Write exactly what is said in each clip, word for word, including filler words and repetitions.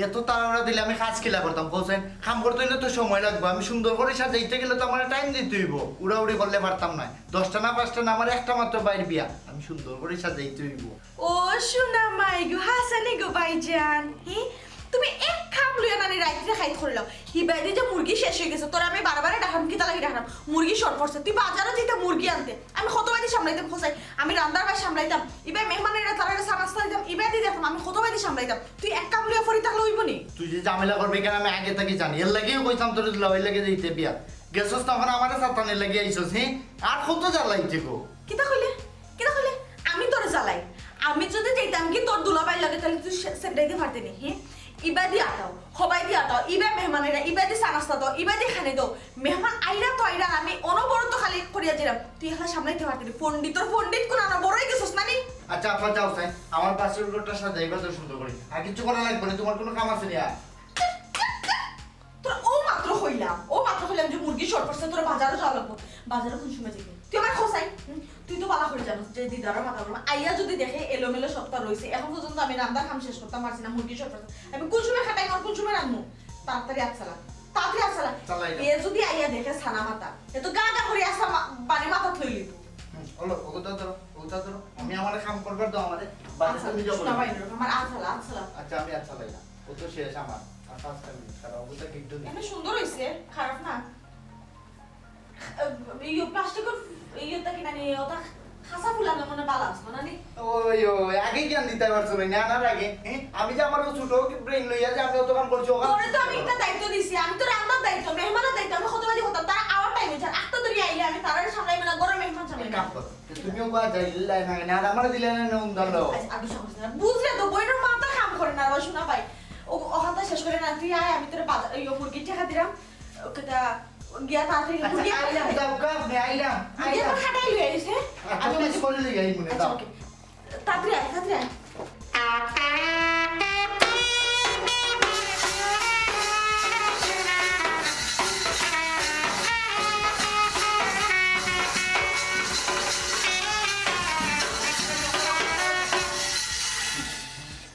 এত তাড়াহুড়া দিলে আমি কাজ কিলা করতাম, কও চাইন? কাম করতে অইলে তো সময় লাগবো। আমি সুন্দর করি সাজাইতে গেলে তো আমার টাইম দিতে অইবো, উড়াউড়ি করলে পারতাম না। দশটা না পাঁচটা না, আমার একটা মাত্র ভাইর বিয়া, আমি সুন্দর করি সাজাইতে অইবো। ও সোনা মাই গো, হাসানি গো ভাইজান, হি? তুমি এক কাম লইয়া নানি রাইত্রে খাইত করলাও। হিবায়দি যে মুরগি শেষ অই গেছে, তোরে আমি বারে বারে ডাকরাম, কিতা লাগি ডাকরাম? মুরগি শর্ট পড়ছে, তুই বাজারো যাইতে মুরগি আনতে। আমি কত বায়দি সামলাইতাম, কও চাইন? আমি রান্দার বায় সামলাইতাম, ইবায় মেহমান আইরা, তারারে চা নাস্তা দিতাম, ইবায়দি দেখতাম, আমি কত বায়দি সামলাইতাম। তুই এক কাম লইয়া পড়ি থাকলে অইবো নি? তুই যে ঝামেলা করবে কেন আমি আগে থাকি জানি, এর লাগিও কইতাম তোর দুলাভাইর লগে যাইতে বিয়া। গেছস তখন আমারে সাতানির লাগি আইছস, হি? আর কত জ্বালাইতে গো? কিতা কইলে? কিতা কইলে? আমি তোরে জ্বালাই? আমি যদি যাইতাম কি তোর দুলাভাইর লগে, তাইলে তুই সে-, সেটাইতে পারতে নি, হি? ইবায়দি আটাও, হবায়দি আটাও, ইবায় মেহমান আইরা, ইবায়দি চা নাস্তা দাও, ইবায়দি খানি দাও। মেহমান আইরা তো আইরা, আমি অনবরত খালি করিয়া দিলাম। তুই একলা সামলাইতে পারতে নি। পণ্ডিতর পণ্ডিত কোন আনা বড় অই গেছস না নি? আচ্ছা, আপা, যাও চাইন, আমার বাসর ঘরটা সাজাইবা তো সুন্দর করি। আর কিচ্ছু করা লাগবে না, তোমার কোনো কাম আছে নি আর? তোরা ও মাত্র কইলাম, ও মাত্র কইলাম যে মুরগি শর্ট পড়ছে, তোরা বাজারো যাওয়া লাগবো। বাজারো কোন সময় যাইবি? তুই আমার কও চাইন, হুম? তুই তো ভালা করি জানোস যে দিদারর মাথা গরম। আইয়া যদি দেখে এলোমেলো সবটা রইছে, এখন পর্যন্ত আমি রান্দার কাম শেষ করতাম পারছি না, মুরগি শর্ট পড়ছে। আমি কোন সময় খাটাই আর কোন সময় রান্ধমু? তাড়াতাড়ি আত চালা, তাড়াতাড়ি আত চালা। চালাই না। এ যদি আইয়া দেখে ছানা মাথা, এ তো গা গা করি আসা মা-, বাড়ি মাথা থইলি। হুম, হলো, ওগুতা ধরো, ওগুতা ধরো। আমি আমার কাম করবার দাও আমারে। বাড়িতে আচ্ছা, তুমি যাও। শোনা ভাই, আমার আত চালা, আত চালা। আচ্ছা, আমি আত চালাই না। ও তো শেষ আমার। আর পাঁচটা মিনিট খারাপ, ওগুতা কিচ্ছু নেই। এমনি সুন্দর হইছে, খারাপ না। আহ, ইয়ে, প্লাস্টিকর ইয়েটা কি মানে, ওটা খাসা ফুলানো মনে বালা আসলো না নি? ওই, ওই, আগে জ্ঞান দিতে পারছো না, না, না, আগে, হ্যাঁ? আমি যে আমার ও ছোট ব্রেন লইয়া যে আমি অত কাম করছি, ওখানে তোরে তো আমি একটা দায়িত্ব দিছি, আমি তো রান্নার দায়িত্ব, মেহমানের দায়িত্ব, আমি কত বাজে হতাম, তারা আওয়ার টাইম হয়েছে, আর আটটা ধরে আইলে আমি তারারে সামলাই মানে গরম মেহমান সামলাই। এক কাম করো, তুমিও বা যাইলে না, না, আর আমারে দিলে না, না, উম, দাঁড়াও। আচ্ছা, আর দুশো করিস না। বুঝলে তো, বইটার মাথা কাম করে না, আবার শোনা ভাই। ও, ওখানটা শেষ করে না, তুই আয়, আমি তোর বাজার, এই মুরগির টাকা দিলাম, ওকে তা গিয়া তাড়াতাড়ি আচ্ছা, মুরগি আইলাম, দাও, গাছ নিয়ে আইলাম, মুরগি আইলাম। আমার খাটাই লই আইছে। আচ্ছা, আমি ঠিক আছে, করে লই আই মনে, আচ্ছা, দাও। ওকে। তাড়াতাড়ি আয়, তাড়াতাড়ি আয়।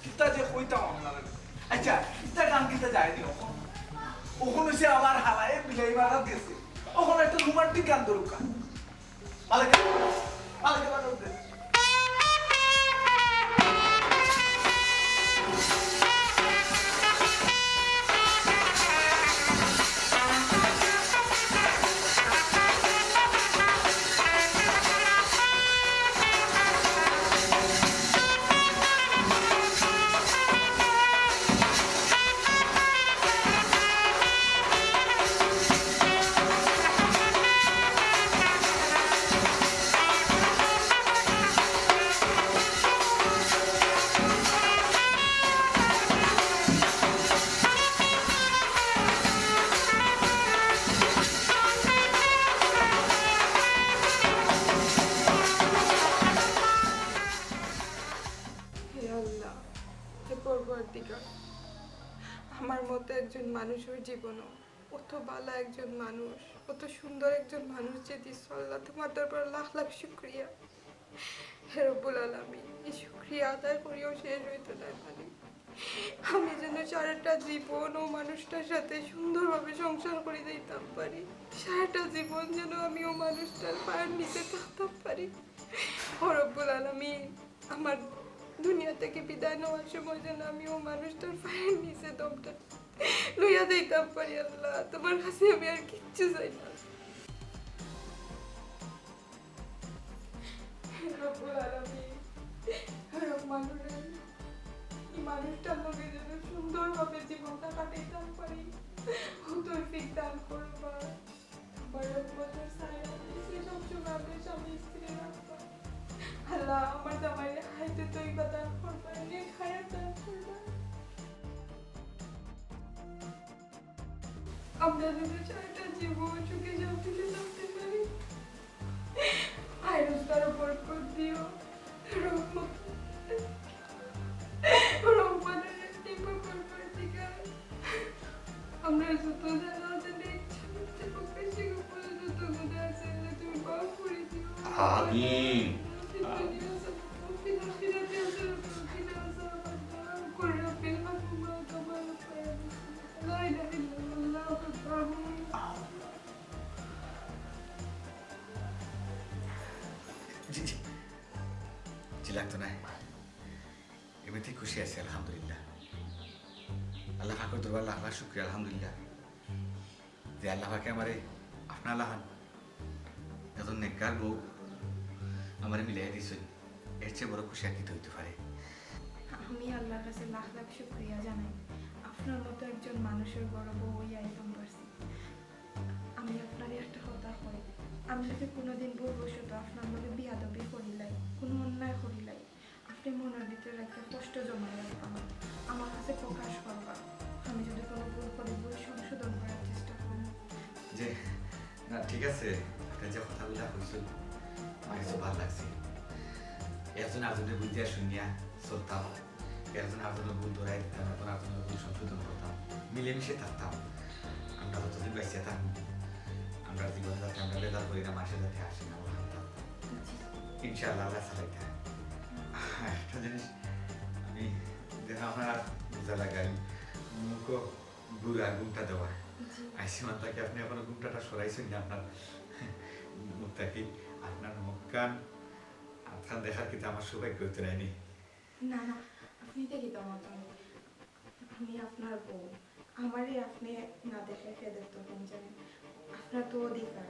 কিতা যে কইতাম আপনারে। আচ্ছা, ইতা গান কিতা যায় নি অখন? অখন হইছে আবার হালায় বিলাই মারা দিছে। অখন একটা রোমান্টিক গান দরকার। মালিক, মালিক, মালিক। হে আল্লাহ, হে পরওয়ারদিগার, আমার মতো একজন মানুষের জীবনও অত ভালা একজন মানুষ, অত সুন্দর একজন মানুষ যে দিছো আল্লাহ, তোমার দরবারে লাখ লাখ শুকরিয়া। হে রব্বুল আলামিন, এই শুকরিয়া আদায় করিয়াও শেষ হইতো না, মালিক। আমি যেন সারাটা জীবন ও মানুষটার সাথে সুন্দরভাবে সংসার করে যাইতাম পারি, সারাটা জীবন যেন আমি ও মানুষটার পায়ের নিচে থাকতাম পারি। ও রব্বুল আলামিন, আমার দুনিয়া থেকে বিদায় নেওয়ার সময় যেন আমি ও মানুষটার পায়ের নিচে দমটা লইয়া যাইতাম পারি। আল্লাহ, তোমার কাছে আমি আর কিচ্ছু চাই না। হে রব্বুল আলামিন, হে রহমানুর রহিম, এই মানুষটার লগে যেন সুন্দরভাবে জীবনটা কাটাইতাম পারি, ও তৌফিক দান করবা। আমার রহমতের ছায়া নিচে সবসময় আমরা স্বামী স্ত্রী রাখবা। আল্লাহ, আমার জামাইরে হায়াতে তৈবা দান করবা, নেক হায়াত দান করবা। আমরা যেন সারাটা জীবন সুখে শান্তিতে থাকতে পারি। আয় রোজগারও বরকত দিও। রহমত, রহমতের টিপা পরওয়ারদিগার। আমরা যত জানা অজানা ইচ্ছা করতে প্রকাশ্যে গোপনে যত গুনাহ আছে, আল্লাহ তুমি মাফ করে দিও। আমিন। في الدنيا حسنة وفي الآخرة حسنة وقنا عذاب النار. قل رب ارحمهما كما জি, জি। জি, লাগতো নায়। এমনিতেই খুশি আছি, আলহামদুলিল্লাহ। আল্লাহ পাকর দরবার লাখ লাখ শুকরিয়া, আলহামদুলিল্লাহ, যে আল্লাহ পাকে আমারে আপনার লাখান একজন নেককার বউ আমারে মিলাই দিছইন। এর চেয়ে বড় খুশি আর কিতা অইতে পারে? আমি আল্লাহর কাছে লাখ লাখ শুকরিয়া জানাই, আপনার মতো একজন মানুষের ঘরো বউ অইয়া আইতাম পারছি। আমি আপনারে একটা কথা কই, আমি যদি কোনোদিন ভুলবশত আপনার লগে বেয়াদবি করিলাই, কোনো অন্যায় করিলাই, আপনি মনের ভিতরে রাখিয়া কষ্ট জমাই রাখবা না, আমার কাছে প্রকাশ করবা। আমি যদি কোনো ভুল করি, ভুল সংশোধন করার চেষ্টা করব। যে, না, ঠিক আছে, আপনি যে কথাগুলা কইছেন, আমার কাছে ভালো লাগছে। একজন আরেকজনরে বুঝিয়া শুনিয়া চলতাম, একজন আরেকজনর ভুল ধরাই দিতাম, একজন আরেকজনর ভুল সংশোধন করতাম, মিলেমিশে থাকতাম। আমরা যতদিন বাঁচিয়া থাকবো, আমরা জীবনে যাতে আমরা বেজার করি না, মাসে যাতে আসে না, ওখানে থাকতাম। ইনশাআল্লাহ, আল্লাহ চালাইতা। একটা জিনিস আমি দেখা আপনার বুঝা লাগে, আমি মুখো বুড়া ঘুমটা দেওয়া। জি। আইসি মাত্র কি আপনি এখনো ঘুমটাটা সরাইছেন না আপনার মুখ থাকি? আপনার মুখখান, আপনার দেখার কিন্তু আমার সৌভাগ্য হইতে নাইনি। না, না, আপনি দেখি তো আমার তো, আমি আপনার বউ, আমারে আপনি না দেখলে কে দেখতো, কোন জানেন? আপনার তো অধিকার।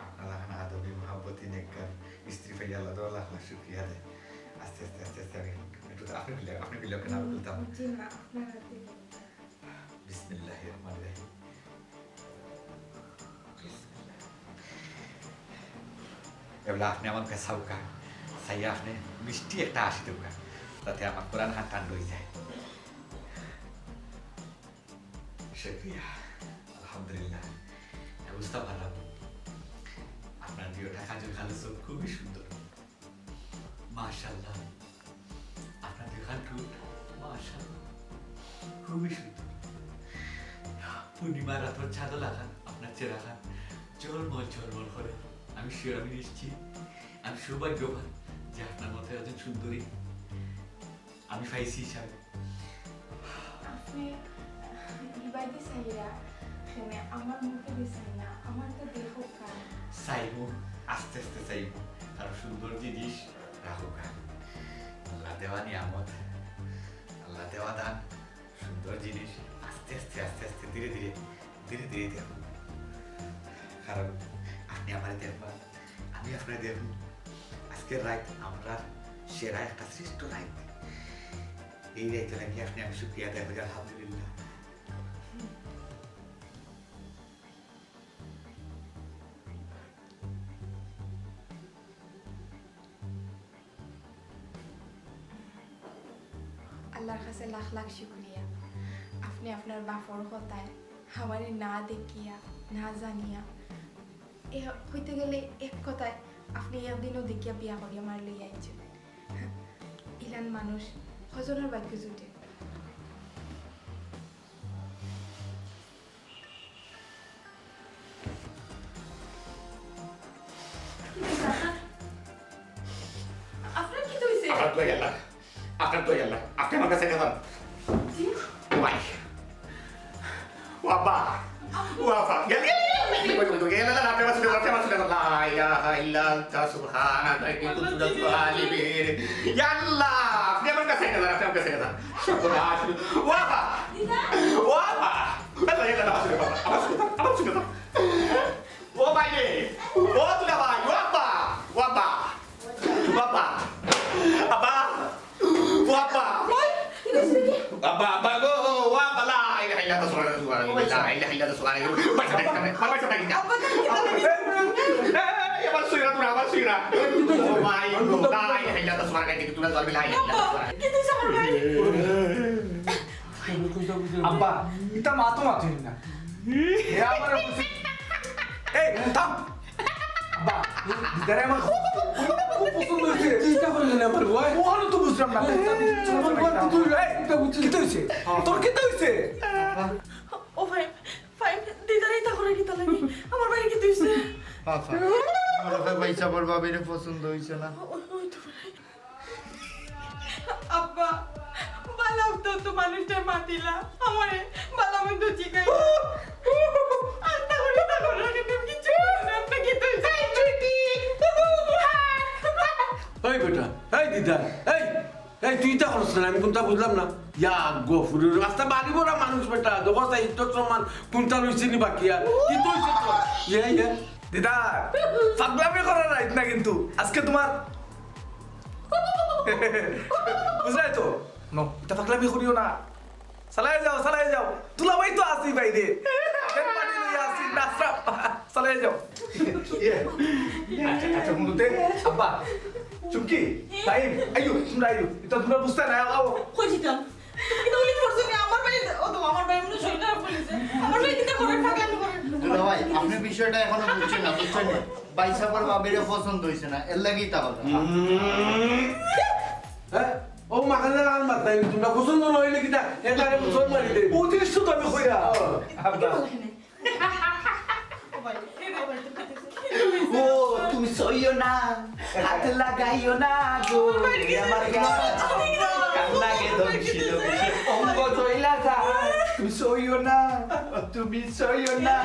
আপনার লাখান আদবি, মহাব্বতি, নেককার স্ত্রী পাইয়া আল্লাহ তাআলা লাখ লাখ শুকরিয়া দেয়। আস্তে আস্তে, আস্তে আস্তে আমি একটু, আপনি খুলে, আপনি খুলে, ওকে না খুলতাম। জি না, আপনার আর কি বলবো। বিসমিল্লাহির রহমানির রহিম। বিসমিল্লাহ। এবলা আপনি আমার কাছে চাউকা, চাইয়া আপনি মিষ্টি একটা হাসি দেউকা, যাতে আমার কোরআন খান ঠান্ডা হয়ে যায়। শুকরিয়া, আলহামদুলিল্লাহ। বুঝতে পারলাম আপনার দুইটা কাজল কালো চোখ খুবই সুন্দর। মাশাআল্লাহ, আপনার দুইখান ঠোঁট, মাশাআল্লাহ, খুবই সুন্দর। পূর্ণিমার রাতর চাঁদ লাখান আপনার চেহারাখান ঝলমল ঝলমল করে। আমি sure, আমি নিশ্চিত, আমি সৌভাগ্যবান যে আপনার মতো একজন সুন্দরী আমি পাইছি হিসাবে। আপনি ইবাদি চাইয়া কেনে আমার মুখে দি চাই না, আমার তো দেখো কান। চাইমু, আস্তে আস্তে চাইমু, কারণ সুন্দর জিনিস রাখো কান। আল্লাহ দেওয়া নিয়ামত, আল্লাহ দেওয়া দান, সুন্দর জিনিস আস্তে আস্তে, আস্তে আস্তে, ধীরে ধীরে, ধীরে ধীরে দেখো। কারণ আপনি আমারে দেখবা, আমি আপনারে দেখমু। আজকের রাত আমরার সেরা একটা শ্রেষ্ঠ রাত। এই রাইতর লাগি আপনি আমি শুকরিয়া আদায় করি, আলহামদুলিল্লাহ। আল্লাহর কাছে লাখ লাখ শুকরিয়া, আপনি আপনার বাপর কথায় আমারে না দেখিয়া, না জানিয়া, এ হইতে গেলে এক কথায় আপনি একদিনও দেখিয়া বিয়া করি আমার লইয়া আইছেন। ইলান মানুষ কজনর ভাগ্য জুটে। আপনার কিতা হইছে? আপনার দোয়াই আল্লাহ, আপনার দোয়াই আল্লাহ, আপনি আমার কাছে গেলাম। জি? ওয়াই। ও আব্বা, ও আব্বা, গেল, গেল, গেল, গেল, গেল, গেল, আপনি আমার সাথে, আপনি আমার সাথে, লা ইলাহা ইল্লা আনতা সুবহানাকা ইন্নী কুনতু মিনাজ জালিমিন। ইয়া আল্লাহ, আপনি আমার কাছে গেলেন, আপনি আমার কাছে গেলেন। সর্বনাশ। ও আব্বা, ও আব্বা, আল্লাহ, আল্লাহ, আমার সাথে, আমার সাথে, আমার সাথে। ও ভাই রে, ও দুলা ভাই, ও আব্বা, ও আব্বা, ও আব্বা, আব্বা, ও আব্বা, ও আব্বা, আব্বা গো, ও আব্বা, লা ইলাহা ইল্লাল্লাহ, সুবহানাল্লাহ, সুবহানাল্লাহ, লা ইলাহা ইল্লাল্লাহ, সুবহানাল্লাহ, পয়সা নাই, পয়সা নাই, পয়সা নাই। এই, এই, আমার সইরা, তোরা আমার সইরা। ও ভাই গো, লা ইলাহা ইল্লাল্লাহ, সুবহানাল্লাহ, তোরা জ্বলবি, লা ইলাহা ইল্লাল্লাহ, সুবহানাল্লাহ। আব্বা, ইতা মাতো মাতিস না। এ আমার বুঝি-, এই, থাম। আব্বা, দিদারে আমার খুব, খুব, খুব পছন্দ হইছে। তুই ইতা করলি না আমার ভাই? ওখানে তো বুঝলাম না। এই, তোর কিতা হইছে? তোর কিতা হইছে? ও ভাই, ভাই, দিদারে ইতা করে কিতা লাগি? আমার ভাইরে কিতা হইছে? বাবা, আমার ভাই সাবর ভাবিরে পছন্দ হইছে না। ও, ওই তো ভাই। আব্বা, বালা তো, তো মানুষটার মাতিলা, আমারে বালা মন্দ জিগাই। আত্তা করে, তা করে, কিন্তু কিচ্ছু বুঝলাম না, কিতা হইছে? আমি কুনতা বুঝলাম না। ইয়া গফুরুর রাস্তা বাড়ি বড় মানুষ বেটা, দেখো তাই ইজ্জত সম্মান কুনতা রইছে নি বাকি আর? কি তো হইছে তো? ইয়ে, ইয়ে। দিদা, পাগলামি করার রাইত না কিন্তু। আজকে তোমার বুঝলাই তো? নো, এটা পাগলামি করিও না। চালাই যাও, চালাই যাও। দুলাভাই তো আছেই বাইরে। ব্যান্ড পার্টি লইয়া আছি, নাচরা। চালাই যাও। ইয়ে, আচ্ছা, আচ্ছা, বন্ধুতে, আব্বা, চুমকি, তাই, আইও, তোমরা আইও। এটা তোমরা বুঝতে না, আও। কই যেতাম? তুমি তো উনি করছো না, আমার ভাই, ও তো আমার ভাই মনে হয় শরীর খারাপ করেছে। আমার ভাই কিতা করে, পাগলামি করে। দুলাভাই, আপনি বিষয়টা এখনো বুঝছেন না, বুঝছেন না? ভাই সাহেবের ভাবিরে পছন্দ হইছে না, এর লাগেই তা কথা। হ্যাঁ? ও মাখানে লাল মাত নাই, তোমরা পছন্দ না হইলে কিতা? এ তারে বুঝন মারি দে। অতিরিক্ত তো আমি কইরা। আব্বা। ও ভাই, ও ভাই, তুমি কইতেছো। ও, তুমি ছইও না, হাত লাগাইও না গো, আমার গায়ে কান্না গে দমছিল, অঙ্গ জ্বইলা যায়। তুমি ছইও না, তুমি ছইও না,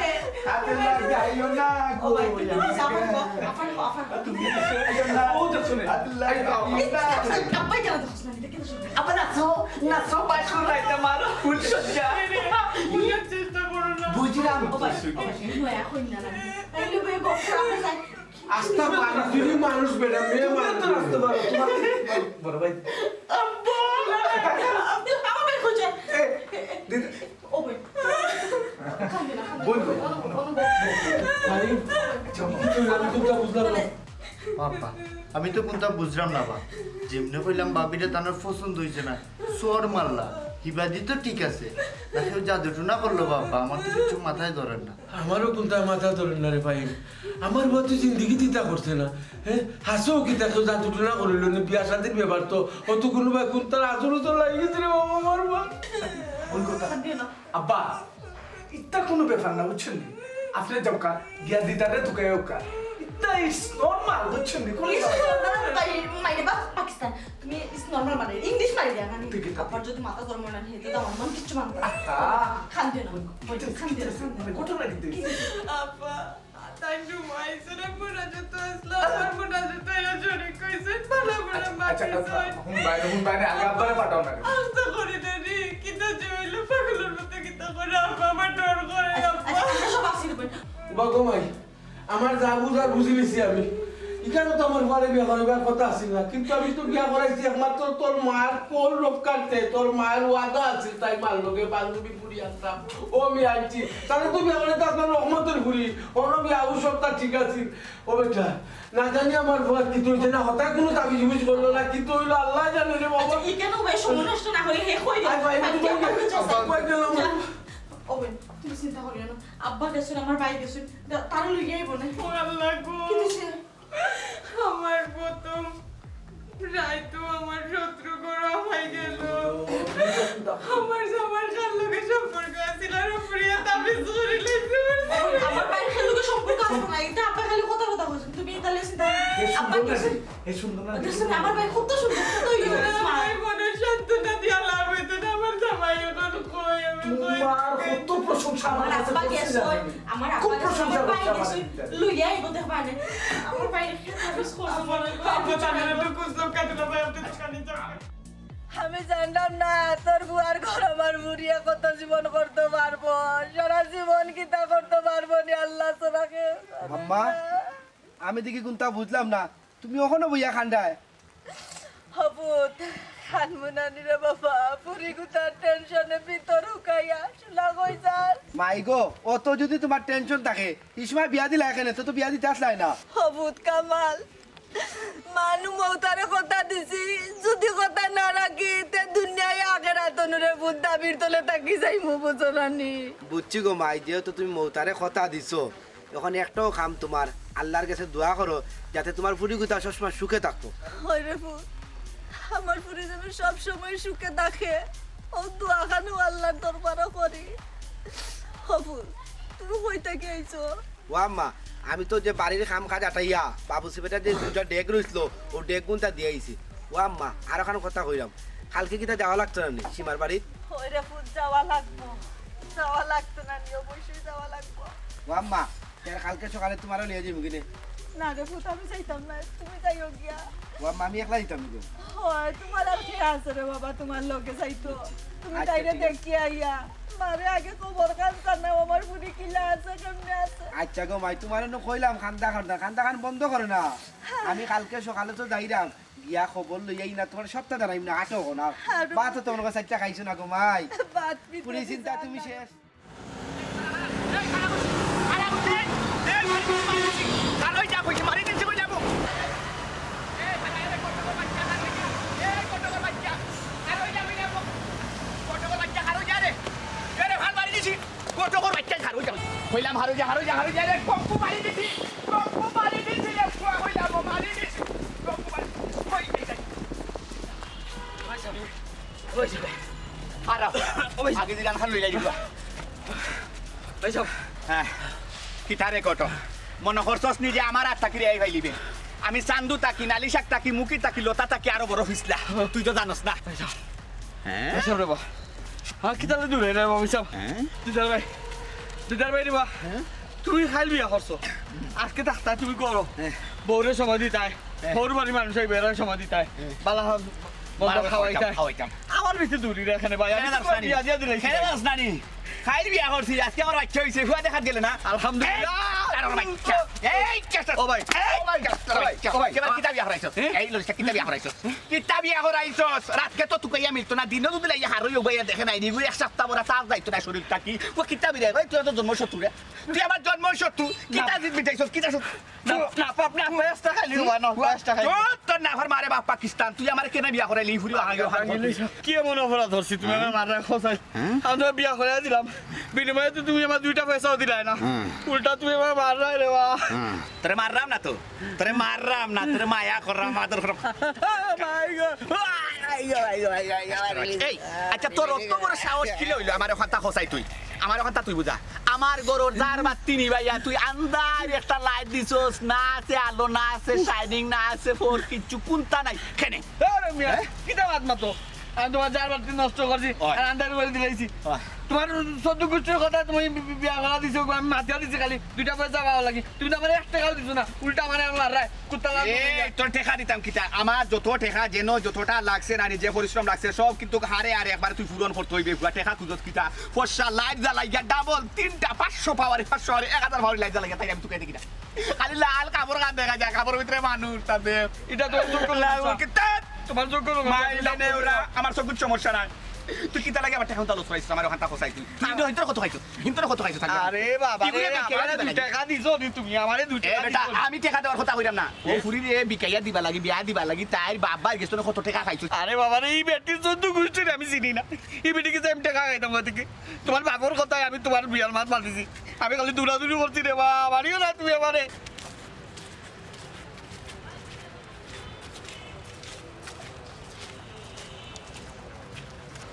হাত লাগাইও না গো, ও ভাই, তুমি আমার গায়ে। আফান, আফান। তুমি ছইও না, ও তো শুনে। হাত লাগাইও না। আব্বাই কেন দেখছ না? এটা কেন শুনবে? আবার নাচো, নাচো, বাসর রাইতে মারো, ফুল সজ্জা। চেষ্টা করো না। বুঝলাম। ও ভাই, ও ভাই, নয়া কইন না, না। তাইলে ভাই, বক্স রাখা যায়। আস্তা বাড়ি চুরি মানুষ বেটা, মেয়ে মানুষ। তো আসতে পারো, তোমার বড় ভাই। আব্বা! আমার ভাই কই যায়? এ, দিদি। ও ভাই। কান্দে না, কান্দে না। বলবো। অনু-, অনু-, ভাই, আচ্ছা, কি করলাম? আমি তো বুঝলাম না। বাবা, আমি তো কুনতা বুঝলাম না বা। যেমনে কইলাম ভাবিরে তানর পছন্দ হইছে না, চড় মারলা। হিবাদি তো ঠিক আছে। না কেউ জাদু টুনা করলো বাবা, আমার তো কিছু মাথায় ধরে না। আমারও কুনতা মাথা ধরে না রে ভাই। আমার বউ তো জিন্দেগি তিতা করছে না। হ্যাঁ? হাসো কিতা কেউ জাদু টুনা করিল নি, বিয়া শাদির ব্যাপার তো। ও তো কুনু ভাই কুনতার আচরণ তো লাগি গেছে রে বাবা আমার বউ। কোন কথা? আব্বা, ইতা কুনু ব্যাপার না, বুঝছইন নি? আপনে যাউক্কা, গিয়া দিদারে তুকাইউক্কা। ইতা it's normal, বুঝছইন নি? কুনু It's normal, ভাই, মাইরে বাপ পাকিস্তান। তুমি it's normal মানে, English মারি দিয়া না নি? ঠিক আছে। আব্বার যদি মাথা গরম অয় না, হেতে তো আমার মন কিচ্ছু মানতো না। আহা। কান্দিও না, কান্দিও না, কান্দিও না। মানে ঘটনা কি? আব্বা, তাই ঘুমাইছে না, মোরা যত আসলো, আমার মোরা যত এরা জোরে কইছে, ভালো করে আচ্ছা, আচ্ছা, মাতিছে। হুম, বাইরে, হুম, বাইরে, আগে আব্বারে পাঠাও না। আস্তে করি না রে, কিতা যে হইলো, পাগলের মতো কিতা করে, আব্বা, আমার ডর করে, আচ্ছা, আব্বা। আচ্ছা, আমরা সব আসি রে বোন। বাবা গো মাই, আমার যা বুঝার বুঝি লিছি আমি। ইখানো তো আমার ফুয়ারে বিয়া করাইবার কথা আছিল না, কিন্তু আমি তো বিয়া করাইছি একমাত্র তোর মার কোল রক্ষার্থে। তোর মার ওয়াদা আছিল, তাই মার লগে বান্ধবী ফুড়ি আনতাম। ও আমি আনছি, তারে তো বিয়া করাইতে আপনার রহমতর ফুড়ি, অনো বিয়া অউ সবটা ঠিক আছিল। ও বেটা, না জানি আমার ফুয়ার কিতা অইছে না, হঠাৎ কুনু তাবিজ উবিজ করলো না, কিতা অইলো আল্লায় জানে রে বাবা। আচ্ছা, ইখানো ভাই সময় নষ্ট না করি, হে কই দে। আয় ভাই, আমি তো আচ্ছা, ভাই, আচ্ছা, আব্বা কই গেলাম? যা। ও বোন, তুমি চিন্তা করিও না। আব্বা গেছইন, আমার ভাই গেছইন। দা-, তারা লইয়া আইবো না। ও আল্লাহ গো। কি দিছে? আমার প্রথম রাইতো আমার শত্রু ঘরো আই গেল। আমার জামাইর কার লগে সম্পর্ক আছিল আর উপরে তাবিজ করি লাইছে আমার জামাই। আমার ভাইর কার লগে সম্পর্ক আছে না, এটা আব্বা খালি কথা কথা কইছেন। তুমি তাহলে চিন্তা করো না। এ আব্বা সুন্দর না গেছে। রে? এ সুন্দর না রে? দেখছেন, আমার ভাই কত সুন্দর, কত ইয়ে, smart। আমার মনে সান্ত্বনা দিয়া লাভ হইতো না, আমার জামাই এখন কই, আমি কই? তোমার কত প্রশংসা আমার আমার কাছে আব্বা করছে গেছে, জানো? আমার খুব আব্বা গেছে, প্রশংসা আমার ভাই করছে আমার গেছে, ভিতরে। লইয়া আইবো দেখবা নে। আমার ভাই কি কাগজ করছে মনে হয়। আব্বা জানে না তো কুছ লোক কাটে না, ভাই, আপনি দোকানে যাবেন। আমি জানতাম না তোর ফুয়ার ঘর আমার ফুড়িয়ে কত জীবন করতে পারবো, সারা জীবন কিতা করতে পারবো নি আল্লাহ ছাড়া কেউ জানে আম্মা, না। আমি দেখি কুনতা বুঝলাম না, তুমি অখনো বইয়া কান্দায়। হ পুত, কান্দমু না নি রে বাবা, ফুড়ি গুতার tension-এ ভিতর হুকাইয়া শুলা কই যার। মাই গো, অত যদি তোমার tension থাকে, ই সময় বিয়া দিলায় কেনে, তো, তো বিয়া দিতে আসলায় না। হ পুত কামাল, মানু মৌতারে কথা দিছি, যদি কথা না রাখি, তে দুনিয়ায় আখেরাত অনুরে পুত দাবির তলে থাকি যাইমু, বুঝো না নি? বুঝছি গো মাই, যেহেতু তুমি মৌতারে কথা দিছো, এখন একটাও কাম তোমার, আল্লাহর গেছে দোয়া করো, যাতে তোমার ফুড়ি গুতা সবসময় সুখে থাকতো। হয় রে পুত, আমার ফুড়ি যেন সব সময় সুখে থাকে, ও দোয়া খানও আল্লাহর দরবারও করি। হ পুত, তুমি কই থাকি আইছো? ও আম্মা, আমি তো যে বাড়ির কাম কাজ আটাইয়া বাবুসি বেটা যে দুইটা ডেগ রইছিল, ও ডেগ গুনতা দিয়া আইছি। ও আম্মা, আর অখান কথা কইরাম, কালকে কিতা যাওয়া লাগতো না নি সীমার বাড়িত? হয় রে পুত, যাওয়া লাগবো, যাওয়া লাগতো না নি, অবশ্যই যাওয়া লাগবো। ও আম্মা, তে কালকে সকালে তোমারে লইয়া যাইমু কিনে? না রে পুত, আমি যাইতাম না, তুমি যাইও গিয়া। ও আম্মা, আমি একলা যাইতাম গো। হয়, তুমার আর কে আছে রে বাবা, তুমার লগে যাইতো? তুমি আচ্ছা, তাইরে ঠিক আছে। দেখি আইয়া, মারে আগে খবর খান জানাও, আমার ফুরি কিলা আছে, কেমনে আছে? আচ্ছা গো মাই, তুমারে নু কইলাম কান্দা কান্দা, কান্দা কান বন্ধ করো না। আমি কালকে সকালে তো যাইরাম, গিয়া খবর লইয়া আইয়া তুমারে সবটা জানাইমু না, আটো গো না। আর ভাত তো তুমার কাছে একটা খাইছো না গো মাই। ভাত পিঠা পুরি চিন্তা তুমি শেষ। কইলাম, হারু যা রে। এ রে, ভাল মারি দিছি। কটকর বাচ্চা, হারু যা। কইলাম, হারু যা, হারু যা, হারু যা রে। কম্পু মারি দিছি। কম্পু মারি দিছি রে, ফুয়া কইলাম, মারি দিছি। কম্পু মারি দিছি। ওই, এই, এই। ওই, ওই। আর ওই। আগে দিলাম, খান লইলাই দিবা। ওই সব। হ্যাঁ। কিতা রে কটক? মনো করছস নি যে আমার আত থাকি রেহাই পাইলিবে? আমি চান্দু থাকি, নালিশাক থাকি, মুকি থাকি, লতা থাকি আরো বড় ফিসলা। তুই তো জানোস না। হ্যাঁ? এসব রে বা। হ্যাঁ, কিতা রে দূরে রে বা, ওই সব। হ্যাঁ? দুধার ভাই। দুধার ভাই রে বা। হ্যাঁ? তুমি খাইল বিয়া করছো। আজকে থাকতায় তুমি করো। হ্যাঁ। বউরে সময় দিতায়। হ্যাঁ। বউর বাড়ির মানুষ আইবে, এরারে সময় দিতায়। হ্যাঁ। বালা হা-, মন্দ বালা খাওয়াইতায়। খাওয়াইতাম, খাওয়াইতাম। আমার বেশি দূরি রে এখানে ভাই। আমি খেয়ে তো যাস না নি? বিয়া দিয়া দিলাইছি খেয়ে ভাই। যাস না নি? খাইল বিয়া করছি, আজকে আমার বাচ্চা হইছে, ফুয়া দেখাত গেলে না। আলহামদুলিল্লাহ। এই, তার বাচ্চা। এই, কেসা। ও ভাই। এই, ও ভাই। কেসা, ও ভাই। বাচ্চা। ও ভাই। কেসা, কিতা বিয়া করাইছস? হ্যাঁ? এই, লইছে, কিতা বিয়া করাইছস? কিতা বিয়া করাইছস? রাতকে তো তুকাইয়া মিলতো না, দিনও যদি লাইয়া হারই উবাইয়া দেখে নাই, নিগুই এক সপ্তাহ বড় তার যাইতো না শরীর থাকি। ও কিতা বিয়া করাই? তুই তো জন্ম শত্রু রে। তুই আমার জন্ম শত্রু। কিতা না। জিত মিটাইছস? কিতা শত্রু? না, না, বাপ, না, পাঁচটা খালি হবা, না, পাঁচটা খালি। তোর, তোর না, আমার মারে বাপ পাকিস্তান। তুই আমারে কেনে বিয়া করাইলি? ফুরি আগে ওখান করবি। কি এমন অপরাধ করছি? তুমি আমার মাররা খোঁচাই। হ্যাঁ? আমি তো বিয়া করে দিলাম। বিনিময়ে তো তুমি আমার দুইটা পয়সাও দিলায় না। হ্যাঁ। উল্টা তুমি আমার মাররায় রে বা। হ্যাঁ। তোরে মাররাম না তো। তোরে মাররাম না, তোরে মায়া কররাম, আদর কররাম। মাই গো। এই, আচ্ছা, তোর অত বড় সাহস কিলা অইলো? আমার ওখানটা খোঁচাই তুই। আমার ওখানটা তুই বুঝা। আমার গরুর জার বাত্তি নিবাইয়া তুই আন্দার একটা light দিছস, না আছে আলো, না আছে shining, না আছে ফোর, কিচ্ছু কুন্তা নাই। কেনে? আরে মিয়া, হ্যাঁ? কিতা মাত মাতো? আমি তুমার জার বাত্তি নষ্ট করছি, ওই। আর আন্দার করি দিলাইছি। ওই। তুমার চৌদ্দ গুষ্টির কথা তুমি বি-, বি-, বিয়া করা দিছো, আমি মাতিয়া দিছি খালি দুইটা পয়সা পাওয়া লাগি। তুমি তো আমারে এক টেকাও দিছো না, উল্টা আমারে মাররায়। কুত্তা লাগবো এই, তোর টেকা দিতাম কিতা? আমার যত টেকা যেন যতটা লাগছে না, নিজে পরিশ্রম লাগছে, সব কিন্তু হারে হারে একবার তুই পূরণ করতে হইবে। পুরা টেকা খুঁজত কিতা? ফর্সা light জ্বালাইয়া double তিনটা পাঁচশো power, পাঁচশো power, এক হাজার power light জ্বালাইয়া তাই আমি তুকাই দেখি না। খালি লাল কাপড় খান দেখা যায়, কাপড়ের ভিতরে মানুষ তাতে। এটা তো চোখ করো না। কিতা? তোমার চোখ করো না। মাইলে নে ওরা, আমার চোখের সমস্যা নাই। তুই কিতা লাগে আমার টেকা উনতা লস পাইছিস? আমার ওখানটা খোঁচাই তুই। তুই ইন্দু হিন্তর কত খাইছস? হিন্তর কত খাইছস? আরে বাবা রে, আমারে দুই টেকা দিবা লাগি। টেকা দিছো নি তুমি? আমারে দুই এ টেকা বেটা, দিছো নি? আমি টেকা দেওয়ার কথা কইরাম না। ও ফুরিরে বিকাইয়া দিবা লাগি, বিয়া দিবা লাগি, তাইর বাবার গেছ না কত টেকা খাইছস? আরে বাবা রে, ই বেটির চৌদ্দ গুষ্টির আমি চিনি না। ই বেটি কিতা আমি টেকা খাইতাম কই থাকি? তোমার বাপর কথায় আমি তোমার বিয়ার মাত মাতিছি। আমি খালি দৌড়াদৌড়ি করছি রে বা, মারিও না তুমি আমারে।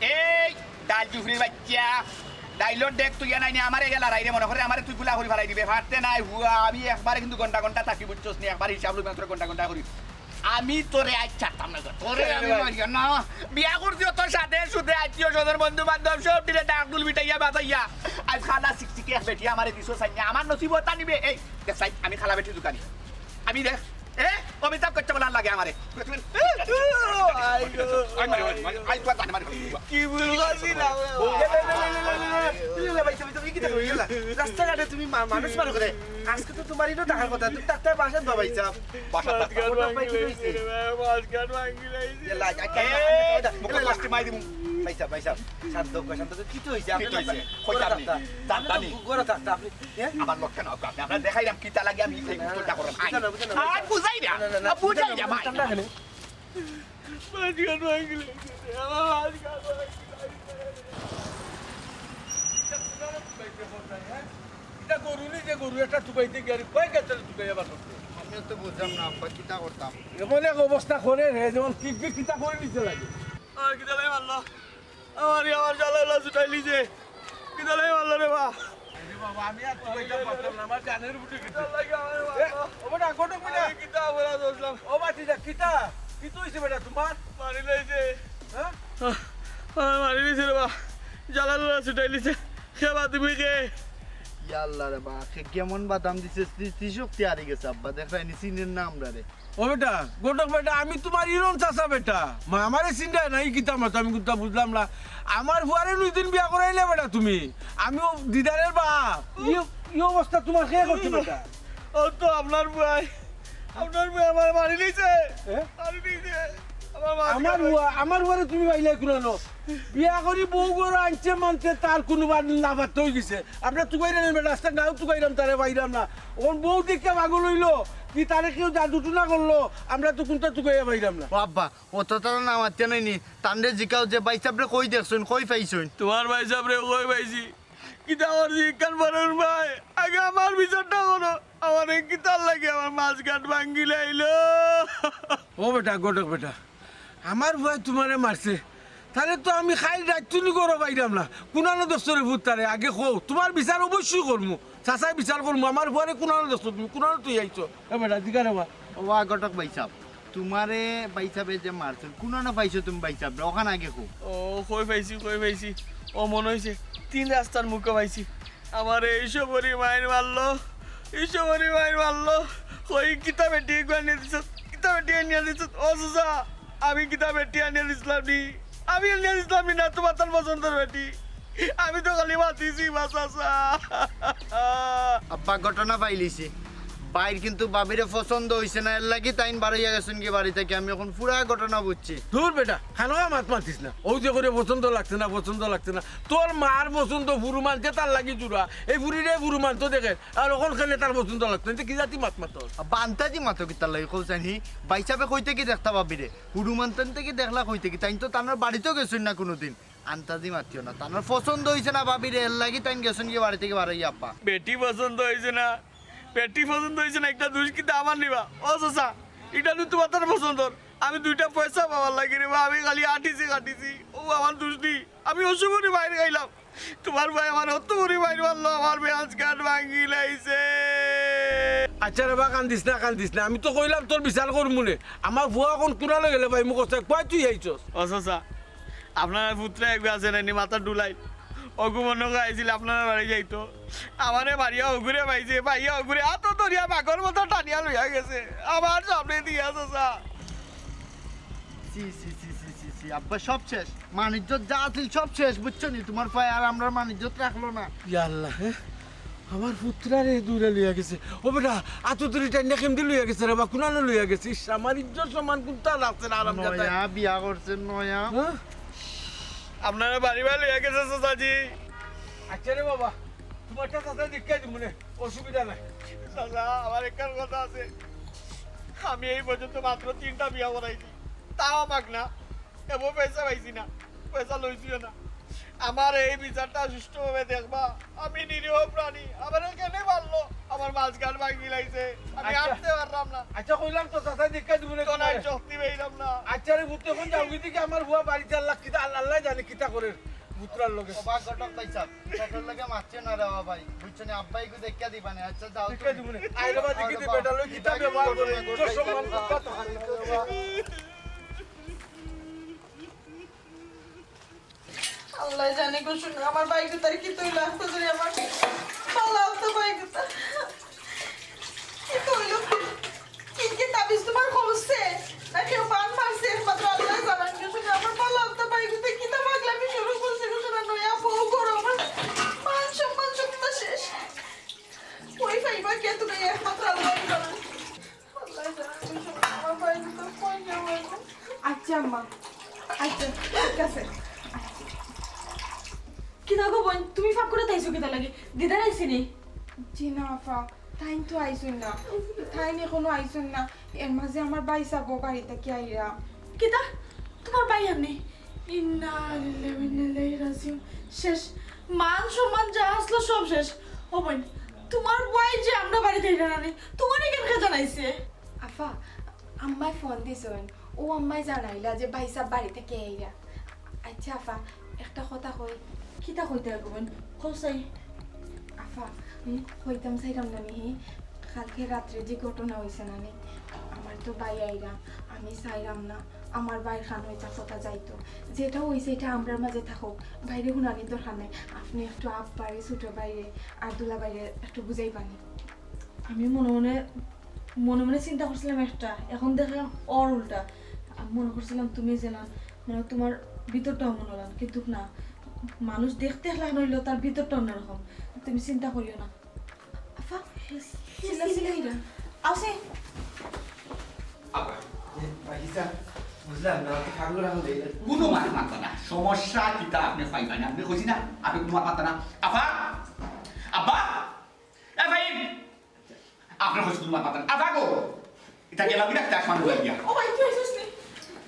এই ডাইল জুফরির বাচ্চা, ডাইলর ডেক তুই নাই নি, আমারে গেলা রাইরে মনে করে আমারে তুই গুলা করি ফালাই দিবে, পারতে নাই হুয়া, আমি একবারে কিন্তু ঘন্টা ঘন্টা থাকি, বুঝছস নি, একবারে হিসাব লই মাত্র ঘন্টা ঘন্টা করি। আমি তোরে আজ ছাড়তাম না, তোরে আমি মারিয়া না, বিয়া করছি তোর সাথে সুদে আত্মীয় স্বজন বন্ধু বান্ধব সব দিলে ডাক ডুল মিটাইয়া বাজাইয়া, আজ খালা সিকসিকে এক বেটি আমারে দিছো সাইয়া, আমার নসিব ওটা নিবে, এই দেখ সাইড, আমি খালা বেটি দোকানি, আমি দেখ এ, অমিতাভ করছে বলে আর লাগে আমারে। আই গো, আই মারি, আই মারি, আই তো আর জানে মারি। কি ভুল করছি না রে? লে, লে, লে, লে, লে, লে, লে, লে, ভাই, তুমি, তুমি কি দেখো? ইয়ে না। রাস্তাঘাটে তুমি মা-, মানুষ মারো করে। আজকে তো তোমার ইনো থাকার কথা, তুমি তার তার বাসাত বা ভাই সাহেব। বাসাত থাকতাম। ওটা ভাই কি হইছে? ইয়ে লা, আই, আই, আই, আই, মুখে আই, প্লাস্টিক মারি দিমু। ভাই সাহেব, ভাই সাহেব, শান্ত হও, শান্ত হও। কি তো হইছে? কি তো হইছে? কইতাম নি। জানতাম নি। ঘরে থাকতা আপনি। হ্যাঁ? আমার লক্ষ্য না, আপনি, আপনারা দেখাইলাম কিতা লাগে আমি এই উত্তরটা করেন। আই, বুঝাই না, না, না, না, আর বুঝাই না, না, ভাই। ঠান্ডা কেন? মাঝখান ভাঙি লাগছে, আমার মাঝখান ভাঙি লাগছে। এটা গরু নি যে গরু একটা তুকাইতে গিয়ে আর কয় গাছটা তুকাইয়া বার করতে। আমিও তো বুঝলাম না, আব্বা, কিতা করতাম? এমন এক অবস্থা করে রে, যেমন কিডনি কিতা করে নিতে লাগে। আর কিতা লাগে আল্লাহ? আমার, আমার জালালা ছুটাইলি যে। কিতা লাগে মারলো রে বা? আরে বাবা, আমি আর তো কইতাম পারতাম না, আমার জানের বুঝে গেছে। কিতা লাগে আমার এ, বাবা? ও বেটা, ঘটক বেটা। আমি কিতা অপরাধ করলাম? ও বাতিজা, কিতা? কিতা হইছে বেটা তোমার? মারি লাইছে। হ্যাঁ? আহ, আমার মারি লাইছে রে বা। জালালা ছুটাইলিছে। কে বা তুমি কে? ইয়া আল্লাহ রে বা, কে কেমন বাদাম দিছে, স্মৃতি শক্তি হারি গেছে আব্বা, দেখরায়নি, চিনইন না আমরারে। ও বেটা, ঘটক বেটা, আমি তুমার ইরন চাচা বেটা। মা আমারে চিনরায় না, ই কিতা মাতো, আমি কুন্তা বুঝলাম না। আমার ফুয়ারে নু ইদিন বিয়া করাইলে বেটা তুমি। আমি অউ দিদারের বাপ। ই, ই অবস্থা তুমার কে করছে বেটা? ও তো আপনার ফুয়ায়, আপনার ফুয়ায় আমারে মারি নিছে। এ? মারি নিছে। আমার মাঝখান আমার ফুয়া, আমার ফুয়ারে তুমি পাইলায় কুনানো? বিয়া করি বউ ঘরো আনছে মানতে তার কুনু বার লাপাত্তা অইগেছে। আমরা তুকাইরাম না, রাস্তার গাঁও তুকাইরাম, তারে পাইরাম না। অখন বউ দেখিয়া পাগল অইলো, কি তারে কেউ জাদু টুনা করলো, আমরা তো কুন্তা তুকাইয়া পাইরাম না। ও আব্বা, অত তারা না মাতিয়া নাইনি, তানরে জিকাও যে ভাইসাবরে কই দেখছইন, কই পাইছইন? তুমার ভাইসাবরে কই পাইছি? কিতা করছি ইখান বড় ভাই, আগে আমার বিচারটা করো। আমারে কিতার লাগি আমার মাঝখান ভাঙ্গিলাইলো? ও বেটা, ঘটক বেটা, আমার ফুয়ায় তুমারে মারছে, তাইলে তো আমি কাইল রাইত থনে ঘরো পাইরাম না। কুনানো দেখছো রে ফুত তারে, আগে কও, তুমার বিচার অবশ্যই করমু, চাচায় বিচার করমু। আমার ফুয়ারে কুনানো দেখছো তুমি, কুনানো থুইয়া আইছো? এ বেটা, জিগা রে বা। ও আ ঘটক ভাইসাব, তুমারে ভাইসাবে যে মারছইন, কুনানো পাইছো তুমি ভাইসাবরে, অখান আগে কও। ও কই পাইছি, কই পাইছি, ও মনো অইছে, তিন রাস্তার মুখো পাইছি। আমারে ইশো করি মাইর মারলো, ইশো করি মাইর মারলো। কই কিতা বেটি এগুয়া আনিয়া দিছস, কিতা বেটি আনিয়া দিছস? ও চাচা, আমি কিতা বেটি আনিয়া দিছলাম নি? আমি আনিয়া দিছলাম নি না তুমার তান পছন্দর বেটি? আমি তো খালি মাতিছি বা চাচা। আব্বা ঘটনা পাইলিছি, ভাইর কিন্তু ভাবিরে পছন্দ অইছে না, এরলাগি তাইন বারইয়া গেছইন গি বাড়ি থাকি। আমি অখন পুরা ঘটনা বুঝছি। দুর বেটা, খানোয়া মাত মাতিস না। অউ যে কইরে পছন্দ লাগছে না, পছন্দ লাগছে না। তোর মার পছন্দ ফুরু মানতে তার লাগি জুড়া। এই ফুরিরে ফুরু মানতো দেখে। আর অখন কেনে তার পছন্দ লাগতো না, তে কি জাতি মাত মাতো? আব্বা, আন্তাজি মাতো কিতার লাগি কও চাইন হি? ভাইসাবে কই থাকি দেখতা ভাবিরে? হুরু মানতান থাকি দেখলা কই থাকি? তাইন তো তানর বাড়িতেও গেছইন না কুনুদিন। আন্তাজি মাতিও না, তানর পছন্দ অইছে না ভাবিরে, এরলাগি তাইন গেছইন গি বাড়ি থাকি বারইয়া আব্বা। বেটি পছন্দ অইছে না, বেটি পছন্দ অইছে না, ইটা দুষ কিতা আমার নি বা? ও চাচা, ইটা নু তুমার তান পছন্দর। আমি দুইটা পয়সা পাওয়ার লাগি রে বা, আমি খালি আটিছি কাটিছি। অউ আমার দুষ নি, আমি অশো করি মাইর খাইলাম। তুমার ভাই আমারে অত করি মাইর মারলো, আমার মাঝখান ভাঙ্গিলাইছে। আচ্ছা রে বা, কান্দিস না, কান্দিস না, আমি তো কইলাম তোর বিচার করমু নে। আমার ফুয়া অখন কুনানো গেলে ভাই মুখ আছে, কই তুই আইছস? ও চাচা, আপনার পুত্র এগু আছে না নি, মাথা ডুলাই, অগু মনো কয় আইছিল আপনার বাড়ি যাইতো। আমারে মারিয়া অগুরে পাইছে, পাইয়া অগুরে আতো ধরিয়া বাঘর মতো টানিয়া লইয়া গেছে। আমার সামনে দিয়া চাচা। ছি, ছি, ছি, ছি, ছি, ছি, আব্বা সব শেষ। মানিজ্জত যা আছিল সব শেষ, বুঝছো নি? তুমার ফুয়ায় আর আমরার মানিজ্জত রাখলো না। ইয়া আল্লাহ, হে? আমার পুত্রারে দৌড়া লইয়া গেছে। ও বেটা, আতো ধরি টাইনা কেমদি লইয়া গেছে রে বা, কুনানো লইয়া গেছে? ইস, আমার ইজ্জত সম্মান কুনতা রাখছে না, হারামজাদা। নয়া বিয়া করছে, নয়া। হ্যাঁ? আপনারে বাড়ি বাড়ি লইয়া গেছে চাচাজি। আচ্ছা রে বাবা, তুমারটা চাচা দেখিয়া দিমু নে, অসুবিধা নাই। চাচা, আমার একখান কথা আছে। আমি এই পর্যন্ত মাত্র তিনটা বিয়া করাইছি, তাও পাক না। এমন পয়সা পাইছি না, পয়সা লইছিও না। আমার এই বিচারটা সুষ্ঠুভাবে দেখবা। আমি নিরীহ প্রাণী, আমারে কেনে মারলো? আমার মাঝখান ভাঙ্গিলাইছে, আমি আচ্ছা। আটতে পারলাম না। আচ্ছা, কইলাম তো, চাচা দেখিয়া দিমু নে তো নাই, তুমারে। শক্তি পাইলাম না। আচ্ছা রে পুত, অখন যাওগি দেখি আমার ফুয়া বাড়িত, আল্লাহ কিতা, আল্লাহ জানে কিতা করের পুত্রার লগে। ও বা ঘটক ভাইসাব, ছোটর লগে মাতিও না রে বা ভাই, বুঝছো নি? আব্বায় ইগু দেখিয়া দিবা নে। আচ্ছা, যাও দেখিয়া তুমি। দিমু নে। আয় রে বা, দেখি দি বেটা লই কিতা ব্যবহার করে, ইজ্জত সম্মান কুনতা থাকে। আল্লায় জানে গো, হুনো, আমার ভাইগুতার কিতা অইলো, আস্তা করি আমার ভালা অতো ভাইগুতা। কিতা অইলো? কি, কি তাবিজ তুমার খুলছে? না কেউ বান মারছে? একমাত্র আল্লায় জানইন গো, হুনো, আমার ভালা অতো ভাইগুতা কিতা পাগলামি শুরু করছে গো, হুনো, নয়া বউ ঘরো, আমার মান সম্মান সবতা শেষ। কই পাইবা কে তুমি? একমাত্র আল্লায় জানইন। আচ্ছা আম্মা, আচ্ছা, ঠিক আছে। কিতা গো বইন, তুমি ফাঁক করে তাইছো কিতা লাগি? দিদার আইছে নি? জি না আফা, তাইন তো আইছইন না, তাইন এখনো আইছইন না। এর মাঝে আমার ভাইসাবও বাড়ি থাকি আইরা। কিতা? তুমার ভাই আইরা নি? ইন্না লিল্লাহি ওয়া ইন্না ইলাইহি রাজিউন। শেষ, মান সম্মান যা আছলো সব শেষ। ও বইন, তুমার ভাই যে আমরার বাড়িত আইরা না নি, তুমারে কেনে জানাইছে? আফা, আম্মায় ফোন দিছইন, অউ আম্মায় জানাইলা যে ভাইসাব বাড়ি থাকি আইরা। আচ্ছা আফা, একটা কথা কই। কিতা কইতায় গো বইন? কও চাই। আফা, হুম? কইতাম চাইরাম না নি, কালকে রাত্রে যে ঘটনা অইছে না নি, আমার তো ভাই আইরা, আমি চাইরাম না, আমার ভাইর কানো ইতা কথা যাইতো। যেটা অইছে ইটা আমরার মাঝে থাকউক, বাইরে হুনানির দরকার নাই। আপনে একটু আব্বারে, ছোট ভাইরে আর দুলাভাইরে একটু বুঝাইবানি। আমি মনে মনে, মনে মনে চিন্তা করছিলাম একটা, এখন দেখলাম অর উল্টা। আমি মনে করছিলাম তুমি যেলান, মানে তুমার ভিতরটাও মনে অইলাম, কিন্তু না, মানুষ দেখতে একলা অইলেও তার ভিতরটা অন্যরকম। তুমি চিন্তা করিও না। আফা, শিলা, শিলা, এরা। আছে। আব্বা। এ, ভাই, হিসাব বুঝলাম না, আপনি খাগড়া রাখুন, এই কুনু মাত মাতবা না। সমস্যা কিতা আপনে পাইবা না? আপনে কইছি না, আপনে কুনু মাত মাতবা না। আফা! আব্বা! এ ভাই! আপনে কইছি কুনু মাত মাতবা না। আফা গো! ইতা গেলাম কিনা, তার সামনে বলে দিয়া। ও ভাই, তুই আইছস নি?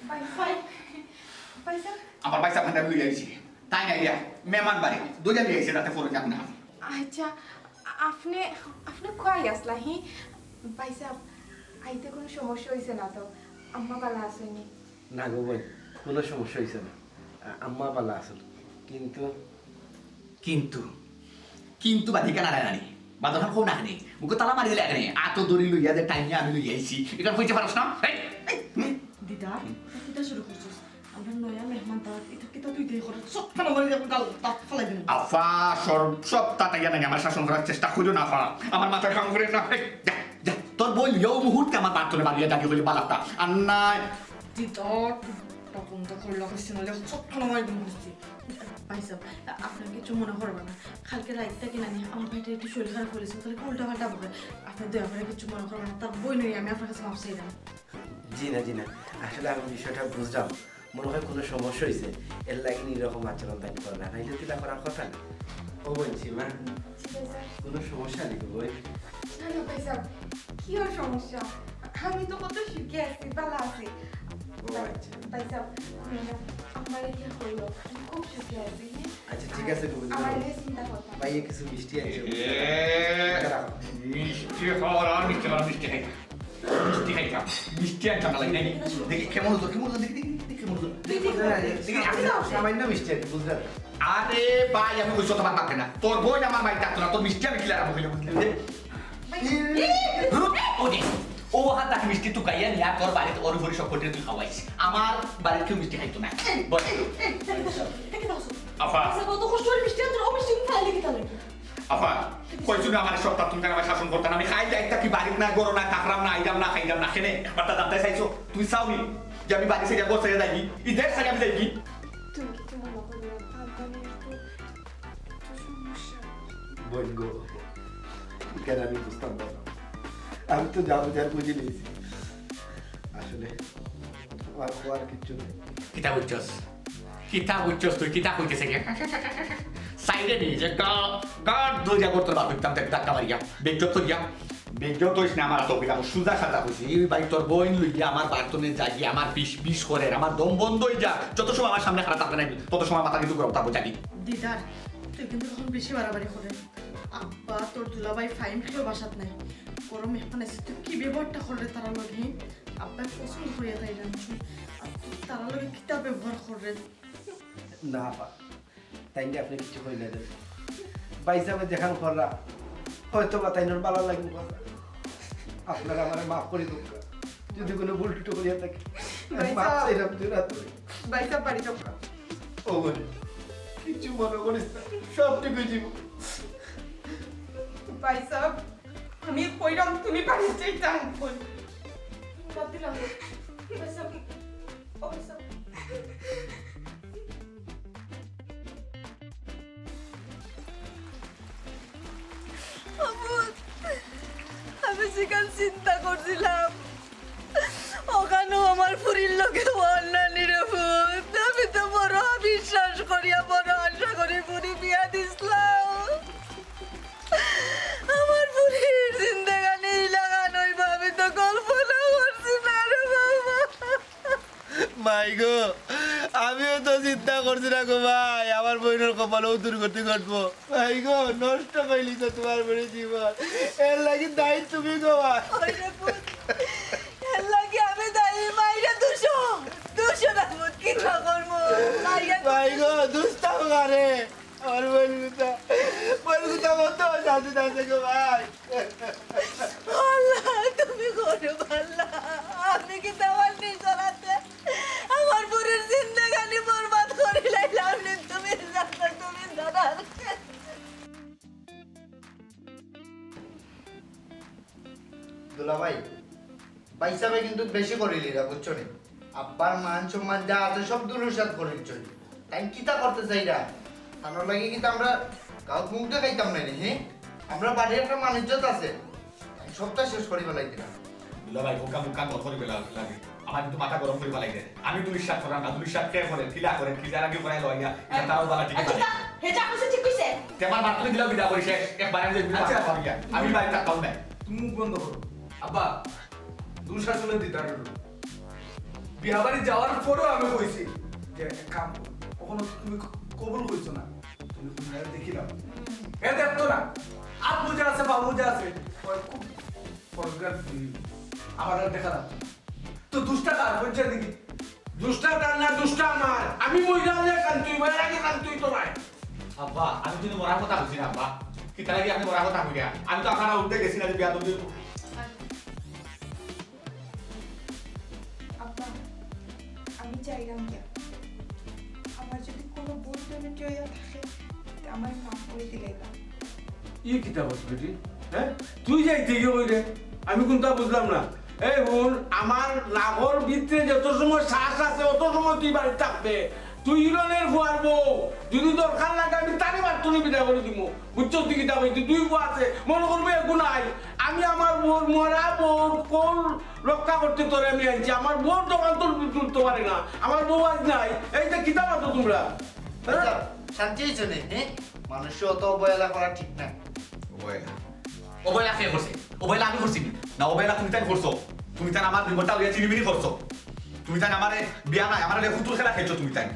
ভাই, ভাই। ভাই সাহেব। আমার ভাই সাহেব ভান্ডার লই আইছি। তাই না, ইয়া, মেহমান বাড়ি। দুইটা লই আইছে, তাতে ফোন যাবো না। আচ্ছা, আপনে, আপনে কই আসলা, হি? ভাই সাহেব, আইতে কুনু সমস্যা অইছে না তো? আম্মা বালা আছইন নি? না গো বইন, কুনু সমস্যা অইছে না। আ-, আম্মা বালা আছইন। কিন্তু কিন্তু? কিন্তু বাদ দিয়া নানি। বাদ দিয়া কও না কেনে? মুখো তালা মারি দিলে কেনে? আতো দড়ি লইয়া যে টাইমে আমি লইয়া আইছি। ইখান কইতে পারস না? এই, এই, হুম? দিদা, ইটা কিতা শুরু করছস? আমরা নয়া মেহমান তারা, ইতা কিতা তুই দেই করস? সব খানা মারি দিয়া গাল তাত ফালাই দিমু। আফা, সব, সব তাতাইয়া নানি আমার শাসন করার চেষ্টা করিও না, আফা। আমার মাথায় কাম করে না। এই, যা, যা। তোর বইন লইয়া অউ মুহূর্তে আমার বাড়ি থনে বারইয়া যাইগি অইলে বালা কথা। আর না দিদা, তখন তো করলা কইছি, নাহলে সব খানা মারি দিমু কইছি। ভাই সাহেব, আপনারা কিচ্ছু মনে করবা না। কালকে রাইত থাকি নানি আমার ভাইটার একটু শরীর খারাপ অইছে, তাইলে উল্টা পাল্টা বকে। আপনে দয়া করি কিচ্ছু মনে করবা না, তার বইন অইয়া আমি আপনার কাছে মাফ চাইলাম। জি না, জি না, আসলে আমি বিষয়টা বুঝলাম, মনে হয় কুনু সমস্যা অইছে, এর লাগি নি এরকম আচরণ তাই করে না, নাইলে তো ইতা করার কথা না। ও বইন, সীমা, জি ভাই সাহেব। কুনু সমস্যা নাই গো বইন। না, না ভাই সাহেব, কি আর সমস্যা? আমি তো কত সুখে আছি, বালা আছি। ও আচ্ছা। ভাই সাহেব, হুম, আমারে কি কইলো? আমি খুব সুখে আছি, হ্যাঁ? আচ্ছা, ঠিক আছে, বুঝলাম। আমার নিয়ে চিন্তা করতাম। ভাইয়ে কিছু মিষ্টি আনছে। এ, দাঁড়াও। মিষ্টি খাওয়ার আর মিষ্টি খাওয়ার, মিষ্টি খাই। মিষ্টি খাইতাম। মিষ্টি আনতাম না লাগে, নাকি? দেখি কেমন হতো, কেমন হতো, দেখি, দেখি, দেখি কেমন হতো। দেখি, দেখি, দেখি, দেখি, দেখি, সামান্য মিষ্টি আর কি, বুঝলাম। আরে ভাই, আমি কইছি তোমার বাপে না। তোর বইন আমার মাই থাকতো না, তোর মিষ্টি আমি কিলা রাখবো, বুঝলি, বুঝলি? ও দে, ও হাত তাকে মিষ্টি তুকাইয়া নিয়া তোর বাড়িত ওর উপরে সব কটিরে তুই খাওয়াইস। আমার বাড়িত কেউ মিষ্টি খাইতো না। বল। আফা। আচ্ছা, কত কষ্ট করে মিষ্টি আনতে, ও মিষ্টি খাইলে কি তাহলে? আফা, কইছো না আমার সপ্তাহ তুমি আমার শাসন করতে না, আমি খাই যাই, তা কি বাড়িত না, গরো না, থাকরাম না, আইরাম না, খাইরাম না, কেনে? বার্তা জানতে চাইছো? তুমি চাও নি যে আমি বাড়ি ছেড়ে ঘর ছেড়ে যাইবি? ই দেশ ছেড়ে আমি যাইবি? তুমি কিছু মনে করো না, আব্বা আমি একটু, একটু সমস্যা। বইন গো, কেন আমি বুঝতাম না। আমি তো যা বুঝার বুঝি নিয়েছি। আসলে আমার কওয়ার কিচ্ছু নাই। কিতা বুঝছস? কিতা বুঝছস তুই? কিতা কইতেছে কি? সাইডে নি যে গা-, গাড় ধরিয়া করতে পারবি, তাম তাকে ধাক্কা মারিয়া, বেজ্জত করিয়া। বেজ্জত হইস না, আমার তো কইলাম, সুজা সাজা কইছি। এই ভাই, তোর বইন লইয়া আমার বাড়ি থনে যাইগি, আমার বিষ বিষ করে, আমার দম বন্ধ হয়ে যা। যত সময় আমার সামনে খারাপ থাকবে না, তত সময় মাথা কিন্তু গরম থাকবো, যাবি। দিদার, তুই কিন্তু এখন বেশি বাড়াবাড়ি করে। আব্বা, তোর দুলাভাই ফাইম কেউ বাসাত নাই। গরম এখন আছে, তুই কি ব্যবহারটা করলে তারা লগে? আব্বা পছন্দ করিয়া তাই জানছি। আর তুই তারা লগে কিতা ব্যবহার করলে? না, আপা। তাইনরে আপনে কিছু কইলা দেন। ভাই সাহেব যেখান কররা, হয়তো বা তাইনর ভালা লাগবো কররা। আপনারা আমারে মাফ করি দেউক্কা। যদি কুনু ভুল টুটি করিয়া থাকি, আমি ভাই মাফ সাহেব। চাইলাম দুই হাত ধরি। ভাই সাহেব, বাড়ি যাও। ও বলে, কিছু মনে করিস না, সব ঠিক হয়ে যাবো। ভাই সাহেব, আমি কইলাম তুমি বাড়ি যাইতাম। বাদ দিলাম। ভাই সাহেব, ও ভাই সাহেব। আমি যেখান চিন্তা করছিলাম, ওখানেও আমার ফুরির লগে অন্যান্য রে ভূত। আমি তো বড় বিশ্বাস করিয়া বড় আশা করি ফুরি বিয়া দিছিলাম। আমার ফুরির জিন্দেগানি ইলাখান হইব, আমি তো কল্পনা করছি না রে বাবা। মাই গো, আমিও তো চিন্তা করছি না গো ভাই, আমার বইনর কপালেও দুর্গতি ঘটবো। মাই গো, নষ্ট করিলিছো তোমার বইনর জীবন, এর লাগি দায়ী তুমি গো ভাই। ওই রে পুত, এর লাগি আমি দায়ী, মাইরে দুশো, দুশো না পুত, কি করবো? মাইরে মাই গো, দুষ্টাও গারে। আমার বইনগুতা, বইনগুতা কত অশান্তিত আছে গো ভাই। আল্লাহ, তুমি করো আল্লাহ, আমি কিতা আমার নিজর আতে দুলাভাই, ভাইসাবে কিন্তু বেশি করিলিরা, বুঝছো নি? আব্বার মান সম্মান যা আছে সব ধুলিস্যাৎ করিলিছইন। তাইন কিতা করতে চাইরা? তানর লাগি কিন্তু আমরা গাউত মুখ দেখাইতাম না নি, হ্যাঁ? আমরা বাড়ির একটা মান ইজ্জত আছে, তাইন সবটা শেষ করি ফালাইরা। দুলাভাই, মুখা মুখা কথা করি ফালাইরা। আমার কিন্তু মাথা গরম করি ফালাইরা। আমি ধুলিস্যাৎ করাম না, ধুলিস্যাৎ কে করে, কিলা করে, কিলা লাগি করে লইয়া, ইটা তারাও বালা ঠিক আছে। হে যা কইছে ঠিক কইছে। তে আমার মাথা দিলাও বিদায় করি শেষ, একবার আমি যে আচ্ছা। আমি বাড়ি থাকতাম না। তুমি মুখ বন্ধ করো। আব্বা, দুঃশাসনের দিদার হলো। বিয়া বাড়ি যাওয়ার পরেও আমি কইছি যে এক কাম করো। কখনো তুমি ক-, কবুল কইছো না। তুমি কইলে দেখিলাম। এ দেখতো না। আত বুঝে আছে, বাবু বুঝে আছে। ওই খুব পরগার দিন। আমার আর দেখা লাগতো না। তো দুষ্টা কার? বলছে দেখি। দুষ্টা তার না, দুষ্টা আমার। আমি মইরা হলে শান্তি হইব, এর আগে শান্তি হইতো না। আব্বা, আমি কিন্তু মরার কথা কইছি না, আব্বা। কিতা লাগি আপনি মরার কথা কইরা? আমি তো আপনারা উঠতে গেছি না যে বিয়া তুমি আব্বা, আমি চাইলাম কি, আমার যদি কোনো ভুল ত্রুটি হইয়া থাকে, তে আমারে মাফ করে দিলাইবা। ই কিতা কস বেটি? হ্যাঁ? তুই যাইতে গিয়ে কই রে? আমি কোনটা বুঝলাম না। এই হুন, আমার লাগর ভিতরে যত সময় শ্বাস আছে, অত সময় তুই বাড়ি থাকবে। তুই ইলনের ফুয়ার বউ, যদি দরকার লাগে আমি তারে বাড়ি থনে বিদায় করি দিমু। বুঝছস তুই কিতা কইতে? দুই ফুয়া আছে, মনে করবো এগু নাই। আমি আমার বউর, মরা বউর কোল রক্ষা করতে তোরে আমি আনছি। আমার বউর দোকান তোর তুলতে পারে না। আমার বউ আজ নাই। এই যে কিতা মাতো তোমরা? হ্যাঁ? আচ্ছা, শান্তি হইছে নি, হ্যাঁ? মানুষে অত অবহেলা করা ঠিক না। অবহেলা? অবহেলা কে করছে? অবহেলা আমি করছি নি? না, অবহেলা তুমি তাই করছো। তুমি তাই আমার বিপদটা লইয়া চিনিমিনি করছো। তুমি তাই আমারে বিয়া নাই, আমারে লইয়া ফুতুল খেলা খেলছো তুমি তাই।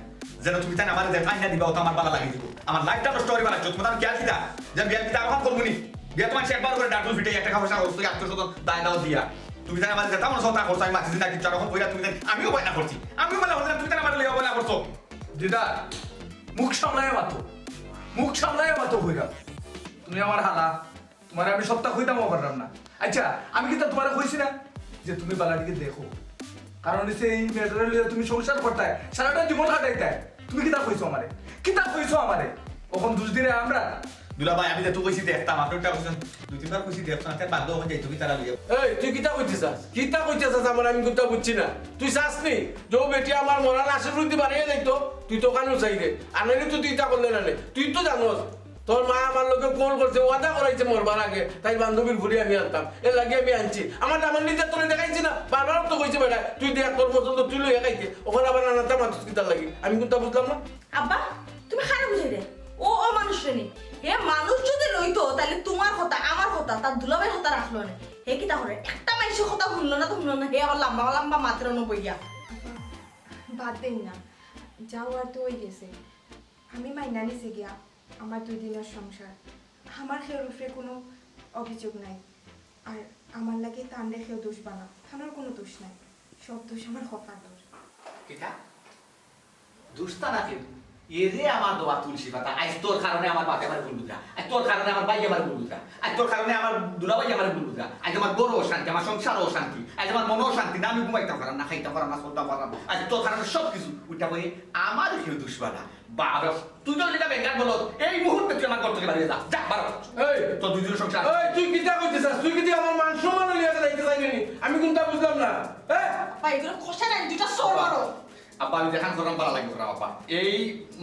যেন তুমি তাই আমারে যে কাইনা দিবা, ওটা আমার বালা লাগি দিব। আমার লাইফটা নষ্ট করিবা লাগছো। তুমি তাই খেয়াল দিতা যে বিয়া কিতা আরো করবো নি? বিয়া তোমার একবার করে ডাটুল ফিটে একটা কাপড় সারা হচ্ছে, আত্মীয় স্বজন দায় দাও দিয়া। তুমি তাই আমারে যেটা মনে হয় তা করছো, আমি মাছি দিন না কিচ্ছু আর এখন কইরা তুমি তাই আমিও বায়না করছি। আমিও বায়না করছি, তুমি তাই আমারে লইয়া বায়না করছো। দিদা, মুখ সামলাইয়া মাতো। মুখ সামলাইয়া মাতো কইরা। তুমি আমার হালা, তোমারে আমি সবটা কইতামও পারলাম না। আচ্ছা, আমি কিতা তোমারে কইছি না যে তুমি বালাটিকে দেখো? কারণ হইছে এই মেয়েটারে লইয়া তুমি সংসার করতায়, সারাটা জীবন কাটাইতায়। তুমি কিতা কইছো আমারে? কিতা কইছো আমারে? অখন দুষ দিরে আমরা? দুলা ভাই, আমি যে তো কইছি দেখতাম, আপনি ওটা কইছেন, দুই তিনবার কইছি দেখতাম, তার বাধ্য হয়ে যাই তুমি তারা লইয়া। এই, তুই কিতা কইতে চাস? কিতা কইতে চাস আমার আমি কিতা বুঝছি না। তুই চাস নি যে ও বেটি আমার মরা লাশের প্রতি বাড়িয়ে যাইতো? তুই তো কানু চাই রে। আর নাইলে তো তুই ইতা করলে না নে। তুই তো জানোস, তোর মা আমার লগে কল করছে, ওয়াদা করাইছে মরবার আগে, তাই বান্ধবীর ফুরি আমি আনতাম, এর লাগি আমি আনছি। আমার দামান নিজে তোরে দেখাইছি না, বারবার তো কইছে বেটা, তুই দেখ তোর পছন্দ তুই লইয়া খাইতে, ওখানে আবার নানাটা মাতুস কিতার লাগি, আমি কোনটা বুঝলাম না। আব্বা, তুমি খারাপ বুঝাই দে, ও, ও মানুষ রে নি, হে মানুষ যদি লইতো, তাহলে তোমার কথা, আমার কথা, তার দুলাভাইর কথা রাখলো না। হে কিতা করে? একটা মানুষের কথা শুনলো না তো শুনলো না, হে আবার লম্বা লম্বা মাত্র নবইয়া। বাদ দেন না, যাও আর তো হয়ে গেছে। আমি মাইনা নিছি গিয়া আমার দুই দিনের সংসার। আমার কেউর উপরে কোনো অভিযোগ নাই। আর আমার লাগি তানরে কেউ দোষ বানা, তানর কোনো দোষ নাই। সব দোষ আমার কপালর। কিতা? দুষ্টা নাকি? এরে আমার দোয়া তুলসী পাতা, আজ তোর কারণে আমার বাপে আমার ভুল বুঝা, আজ তোর কারণে আমার ভাই আমার ভুল বুঝা, আজ তোর কারণে আমার দুলাভাই আমার ভুল বুঝা, আজ আমার ঘর অশান্তি, আমার সংসার অশান্তি, আজ আমার মন অশান্তি, না আমি ঘুমাইতাম পারাম না, খাইতাম পারাম না, চলতাম পারাম না, আজ তোর কারণে সব কিছু উল্টা হয়ে আমার কেউ দুষ বানা। বাবা, তুই তো এটা বেকার বলো, এই মুহূর্তে তুই আমার ঘর থেকে বাড়িয়ে যা, যা, বারো। এই! তোর দুই দিনের সংসার। এই, তুই কিতা কইতে চাস? তুই কিতা আমার মান সম্মান লইয়া যাইতে চাইলি নি? আমি কোনটা বুঝলাম না, হ্যাঁ? ভাই, এগুলো খসা নাই, দুইটা সর মারো। আব্বা, আমি যেখান করলাম ভালো লাগবে না, আব্বা। এই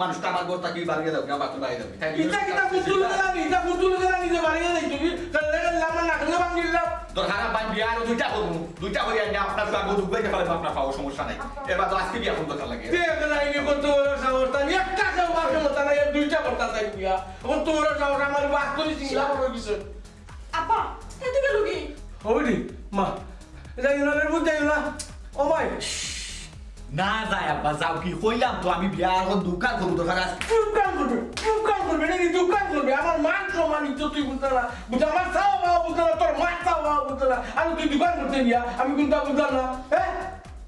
মানুষটা আমার ঘর থাকি বাড়িয়ে যাবে, আবার তুই বাড়িয়ে যাবে। তাই ইটা কিতা ফুতুল গেলা নি? ইটা ফুতুল গেলা নি যে বাড়িয়ে যাই তুমি? কাল লেগে লামা না খেলে ভাঙিলাম। তোর খারাপ ভাই বিয়া আরো দুইটা করবো। দুইটা করি আনি আপনার তো আগে দুবাইতে পারে আপনার পাওয়ার সমস্যা নাই। এবার তো আজকে বিয়া করতে লাগে। তে এখানে আইনি কত বড় সাহস, তাই একটা কেউ বাপে মতা নাই, দুইটা করতে চাই বিয়া। এখন তো বড় সাহস, আমার বাপ তো সিংলা বড় কিছু। আব্বা, এ তুই গেল কি? ওরে মা, যাই না রে, বুঝ যাই না। ও মাই। না যায় আব্বা, যাও কি কইলাম তো আমি বিয়া এখন দোকান করবো, দোকান আছে। দোকান করবে, দোকান করবে, এটা কি দোকান করবে? আমার মান সম্মান ইজ্জত তুই বুঝতে না, বুঝতে আমার চাও বাবা বুঝতে না, তোর মা চাও বাবা বুঝতে না, আর তুই দোকান করতে গিয়া আমি কোনটা বুঝলাম না, হ্যাঁ?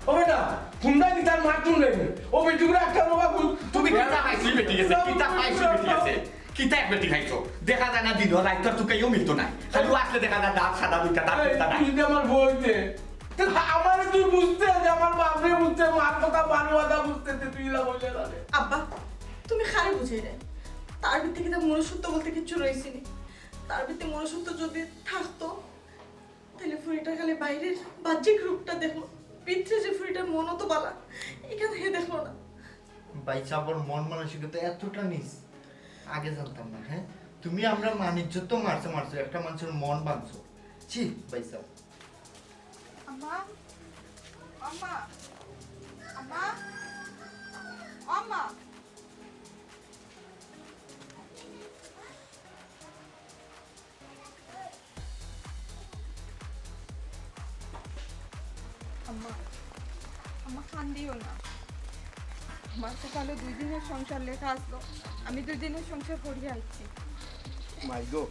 ও বেটা, ফোনটা কি তার মা শুনবে? ও বেটি করে একটা বাবা বুঝ-, তুমি কিতা খাইছো বেটি গেছে? কিতা খাইছো বেটি গেছে? কিতা এক বেটি খাইছো? দেখা যায় না দিন রাইত আর তুকাইও মিলতো নাই। খালি আসলে দেখা যায় দাঁত সাদা দুইটা, দাঁত এই, দুইটা নাই। তুই যে আমার বউ যে, তে আমারে তুই বুঝতে, যে আমার বাপরে বুঝতে, মার কথা বারো কথা বুঝতে, তে তুই ইলা বলে না রে। আব্বা, তুমি খালি বুঝে রে। তার ভিতরে কিন্তু মনুষ্যত্ব বলতে কিচ্ছু রয়েছে নি। তার ভিতরে মনুষ্যত্ব যদি থাকতো, তাহলে ফুরিটা খালি বাইরের বাহ্যিক রূপটা দেখলো, ভিতরে যে ফুরিটার মনও তো বালা, ইখান হে দেখলো না। ভাইসাবর মন মানসিকতা এতটা নিচ, আগে জানতাম না। হ্যাঁ, তুমি আমরার মান ইজ্জত তো মারছো মারছো, একটা মানষর মন ভাঙছো। ছি ভাইসাব। আম্মা, আম্মা, আম্মা, আম্মা। আম্মা, আম্মা, কান্দিও না। আমার কপালো দুই দিনর সংসার লেখা আছলো, আমি দুই দিনর সংসার করিয়া আইছি। মাই গো,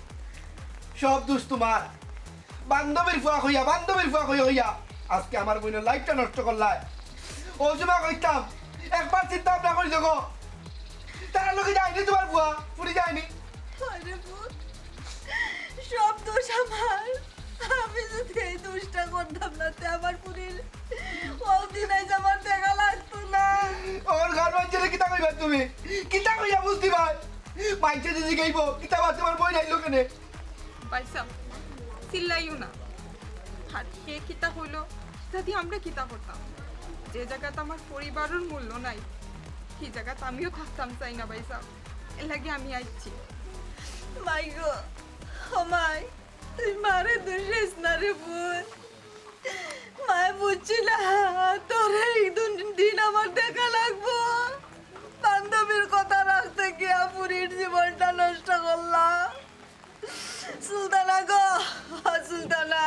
সব দোষ তুমার। বান্ধবীর ফুয়া কইয়া, বান্ধবীর ফুয়া কইয়া কইয়া আজকে আমার বইনর life টা নষ্ট করলায়। অউ সময় কইতাম, একবার চিন্তা ভাবনা করি দেখো, তারার লগে যায়নি তুমার ফুয়া, ফুরি যায়নি। আরে পুত, সব দোষ আমার। আমি যদি এই দোষটা করতাম না, তে আমার ফুরির অউ দিন আইজ আমার দেখা লাগতো না। অখন গাঁওর মানষরে কিতা কইবা তুমি? কিতা কইয়া বুঝ দিবায়? মানষে যদি কইবো, কিতা বা তুমার বইন আইলো কেনে? ভাইসাব, চিল্লাইও না। আর হে কিতা কইলো, ইতা দি আমরা কিতা করতাম? যে জাগাত আমার পরিবারর মূল্য নাই, হি জাগাত আমিও থাকতাম চাই না ভাইসাব। এরলাগি আমি আইছি। মাই গো, ও মাই, তুই মারে দুষ দিস না রে পুত। মায় বুঝছি না, তোর এই দুন-, দিন আমার দেখা লাগবো। বান্ধবীর কথা রাখতে গিয়া ফুরির জীবনটা নষ্ট করলা। সুলতানা গো, ও সুলতানা,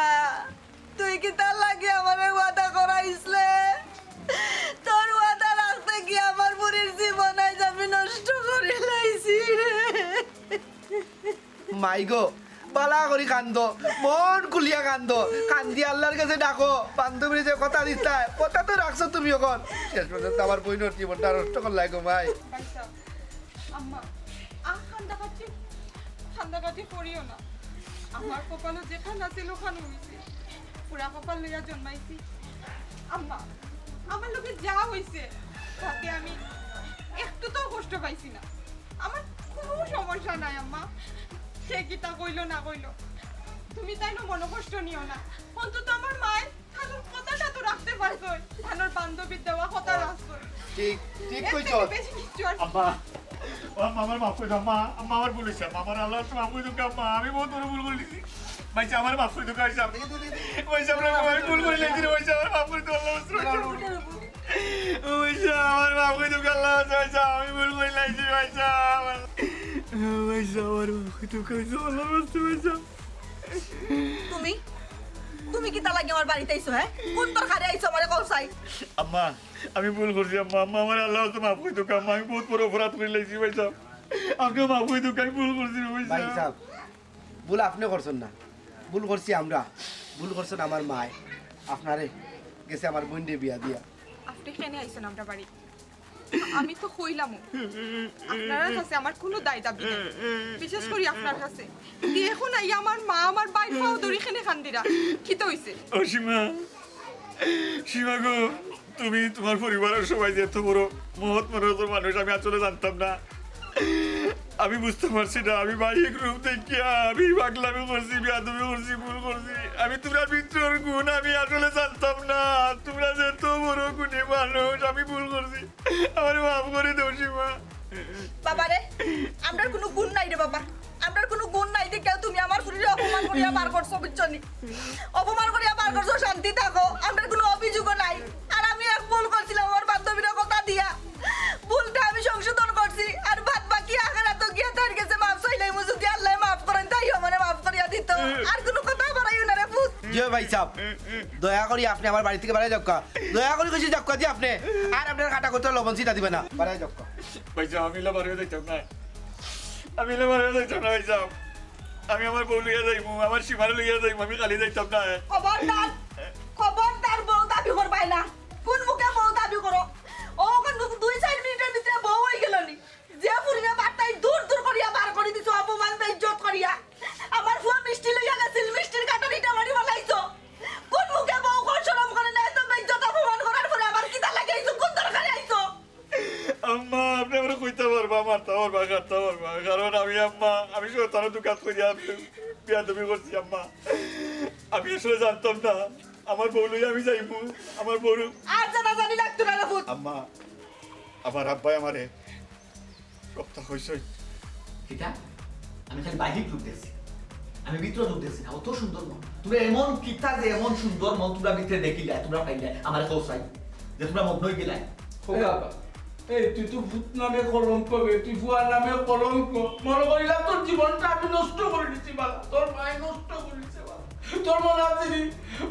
তুই কিতার লাগি আমারে ওয়াদা করাইছলে? তোর ওয়াদা রাখতে গিয়া আমার ফুরির জীবন আইজ আমি নষ্ট করি লাইছি রে। মাই গো, বালা করি কান্দো, মন খুলিয়া কান্দো, কান্দি আল্লার গেছে ডাকো। বান্ধবীরে যে কথা দিছলায়, কথা তো রাখছো তুমি অখন। শেষ পর্যন্ত আমার বইনর জীবনটা নষ্ট করলায় গো মাই। ভাইসাব, আম্মা, আর কান্দাকাটি, কান্দাকাটি করিও না। আমার কপালো যেখান আছিল অখান অইছে। পুরা কপাল লইয়া জন্মাইছি। আম্মা, আমার লগে যা অইছে, তাতে আমি একটু তো কষ্ট পাইছি না। আমার কুনু সমস্যা নাই আম্মা। সে কিতা কইলো না কইলো, তুমি তাইন মনো কষ্ট নিও না। অন্তত আমার মায় তান কথাটা তো রাখতে পারছইন। তান বান্ধবীর দেওয়া কথা রাখছইন। ঠিক, ঠিক কইছস। বেশি কিচ্ছু আর আম্মা, ও আম্মা, আমার মাফ করি দেও, আম্মা, আম্মা, আমার ভুল অইছে, আম্মা, আমার আল্লার ওয়াস্তে মাফ করি দেও, আম্মা, আমি বউত বড় ভুল করি দিছি। ভাইসাব, আমারে মাফ করি দেও, ভাইসাব। ভাইসাব, আমি ভুল করি লাইছি রে, ভাইসাব, আমারে মাফ করি দেও, আল্লার ওয়াস্তে, ভাইসাব। ভাইসাব, আমারে মাফ করি দেও, আল্লার ওয়াস্তে, ভাইসাব, আমি ভুল করি লাইছি, ভাইসাব। ভাইসাব, আমারে মাফ করি দেও, ভাইসাব, আল্লার ওয়াস্তে, ভাইসাব। তুমি, তুমি কিতার লাগি আমার বাড়িত আইছো, হ্যাঁ? কুন দরকারে আইছো আমারে কও চাই? আম্মা, আমি ভুল করছি আম্মা, আম্মা, আমারে আল্লার ওয়াস্তে মাফ করি দেও, আম্মা, আমি বউত বড় অপরাধ করি লাইছি, ভাইসাব। আপনে মাফ করি দেও, আমি ভুল করছি রে, ভাইসাব। ভাইসাব, ভুল আপনে করছইন না, ভুল করছি আমরা, ভুল করছইন আমার মায়, আপনারে গেছে আমার বইনরে বিয়া দিয়া। আপনে কেনে আইছইন আমরার বাড়িত? আমি তো কইলামউ, আপনারার কাছে আমার কুনু দায় দাবি নাই, বিশেষ করি আপনার কাছে। কিন্তু অখন আইয়া আমার মা আমার বাইর পাও ধরি কেনে কান্দিরা, কিতা অইছে? ও সীমা, সীমা গো, তুমি, তুমার পরিবারর সবাই যে এত বড় মহৎ মনোরথ মানুষ, আমি আসলে জানতাম না। আমি বুঝতাম পারছি না, আমি বাহ্যিক রূপ দেখিয়া আমি পাগলামি করছি, বেয়াদবি করছি, ভুল করছি। আমি তুমরার ভিতরর গুণ আমি আসলে জানতাম না। তুমরা যে এত বড় গুণী মানুষ, আমি ভুল করছি। আমারে মাফ করি দেও সীমা। বাবারে, আমরার কুনু গুণ নাই রে বাবা, আমরার কুনু গুণ নাই দেখিয়া তুমি আমার ফুরিরে অপমান করিয়া বার করছো, বুঝছো নি? অপমান করিয়া বার করছো, শান্তি থাকো, আমরার কুনু অভিযোগও নাই। আর আমি এক ভুল করছিলাম আমার বান্ধবীরে কথা দিয়া, ভুলটা আমি সংশোধন করছি। আর বাদ বাকি আখেরাতো গিয়া তার গেছে মাফ চাইলাইমু, যদি আল্লায় মাফ করইন, তাইও আমারে মাফ করিয়া দিতো। আর কুনু কথা বাড়াইও না রে পুত। জি ভাইসাব, দয়া করি আপনে আমার বাড়ি থাকি বারাই যাউক্কা। দয়া করি কইছি যাউক্কা জি আপনে। আর আপনার কাটা করতে লবণ ছিটা দিবা না। বারাই যাউক্কা। ভাইসাব, আমি ইলা বারাই যাইতাম না। আমি ইলা বারাই যাইতাম না ভাইসাব। আমি আমার বউ লইয়া যাইমু, আমার সীমারে লইয়া যাইমু, আমি খালি যাইতাম না। খবরদার, খবরদার বউ দাবি করবায় না। কুন মুখে বউ দাবি করো? ও অখন দুই চাইর মিনিটর ভিতরে বউ অইগেলো নি। যে ফুরিরে বারতাই দূর দূর করিয়া বার করি দিছো, অপমান বেইজ্জত করিয়া। আমার ফুয়া মিষ্টি লইয়া গেছিল, মিষ্টির কাটারিটা মারি ফালাইছো। কুন মুখে বউ, কুন শরম করে না? এত বেইজ্জত অপমান করার পরে আবার কিতা লাগি আইছো? কুন দরকারে আইছো? আম্মা, আপনে আমারে কইতা পারবা, মারতা পারবা, কাটতা পারবা, কারণ আমি আম্মা, আমি শয়তানর দুকাত করিয়া বেয়াদবি করছি আম্মা। আমি আসলে জানতাম না, আমার বউ লইয়া আমি যাইমু। আমার বউ। আর জানাজানি লাগতো না রে পুত। আম্মা, আমার আব্বায় আমারে সবতা কইছইন। কিতা? আমি খালি বাহির রূপ দেখছি, আমি ভিতর রূপ দেখছি না। অত সুন্দর মন তুমরা, এমন কিতা যে এমন সুন্দর মন তুমরা ভিতরে দেখিলায়, তুমরা পাইলায়, আমারে কও চাই যে তুমরা মগ্ন অইগেলায়। এ বাবা, এই তুই তো পুত নামে কলঙ্ক বে, তুই ফুয়া নামে কলঙ্ক। মনো করিলা তোর জীবনটা আমি নষ্ট করি দিছি বালা, তোর মায় নষ্ট করি দিছে বালা। তোর মনো আছে নি?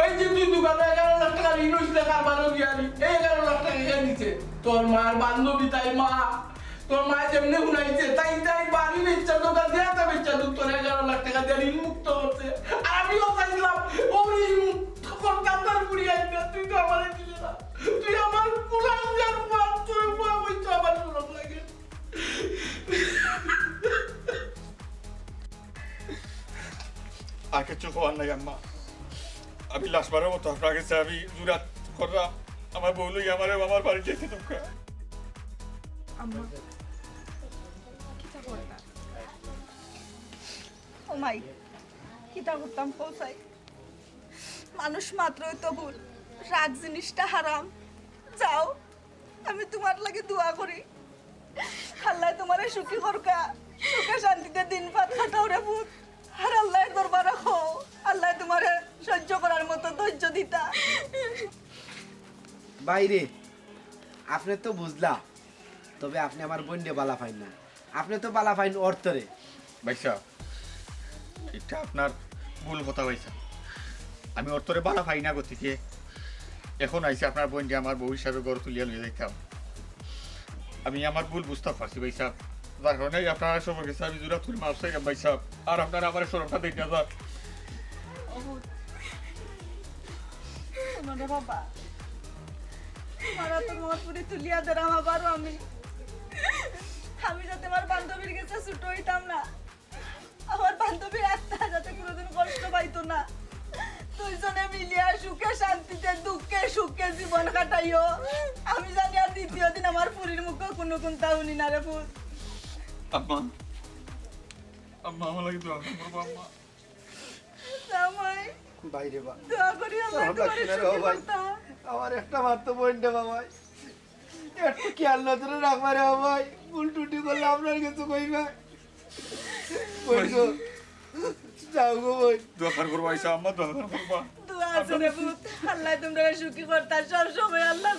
ওই যে তুই দোকানো এগারো লাখ টেকা ঋণ অইছিল কারবারো গিয়া নি, এই এগারো লাখ টেকা কে নিছে? তোর মার বান্ধবী তাই মা, তোর মায় যেমনে হুনাইছে, তাই তাই বাড়ি বেচা, দোকান দিয়া তা বেচা, তুই তোর এগারো লাখ টেকা দিয়া ঋণ মুক্ত করছে। আর আমিও চাইছিলাম ও ঋণ মুক্ত করতাম, তার বুড়ি আইনা, তুই তো আমারে দিলে না। তুই আমার কুলাঙ্গার পুয়া, তোর পুয়া কইতো আমার শরম লাগে। আর কিচ্ছু কওয়ার নাই আম্মা, আমি লাস্টবারর মতো আপনার গেছে আমি জুরাত করলাম, আমার বউ লইয়া আমারে আমার বাড়ি যাইতে দেউক্কা। আম্মা, কিতা করতাম? ও মাই, কিতা করতাম কও চাই? মানুষ মাত্রই তো ভুল, রাগ জিনিসটা হারাম। যাও, আমি তুমার লাগি দোয়া করি। আল্লায় তুমারে সুখী করউক্কা, সুখে শান্তিতে দিন পাত কাটাও রে পুত। আর আল্লার দরবারে কও, আল্লায় তুমারে সহ্য করার মতো ধৈর্য দিতা। ভাইরে, আপনে তো বুঝলা, তবে আপনে আমার বইনরে বালা পাইন না, আপনে তো বালা পাইন অর্থরে। ভাইসাব, ইটা আপনার ভুল কথা ভাইসাব। আমি অর্থরে বালা পাই না গতিকে এখন আইছি আপনার বইনরে আমার বউ হিসাবে ঘরো তুলিয়া লইয়া যাইতাম। আমি আমার ভুল বুঝতাম পারছি ভাইসাব, যার কারণে আপনারা সবর গেছে আমি জুরাত করি মাফ চাইরাম ভাইসাব। আর আপনারা আমারে শরমটা দেইন না যান। হুনো রে বাবা, তুমার আতো তুমার ফুরি তুলিয়া দেরাম আবারও আমি। আমি যাতে আমার বান্ধবীর গেছে ছুটো অইতাম না, আমার বান্ধবীর আত্মা যাতে কুনুদিন কষ্ট পাইতো না। দুইজনে মিলিয়া সুখে শান্তিতে দুঃখে সুখে জীবন কাটাইও। আমি জানি আর দ্বিতীয় দিন আমার ফুরির মুখো কুনু কুন্তা হুনি না রে পুত। আম্মা, আম্মা, আমার লাগি দোয়া করবা আম্মা। জামাই, ভাইরে বা, দোয়া করি আল্লায় তোর ভাবনা তুমারে শুনে রে সুখী ভাই। করতা। আমার একটা মাত্র বইন রে বাবাই, একটু খেয়াল নজরে রাখবা রে বাবাই। ভুল ত্রুটি করলে আপনার গেছে কইবা। বইন গো, যাও গো বইন। দোয়া করবা ভাইসাব, আম্মা দোয়া করবা। দোয়া আছে রে পুত, আল্লায় তুমরারে সুখী করতা, সব সময় আল্লার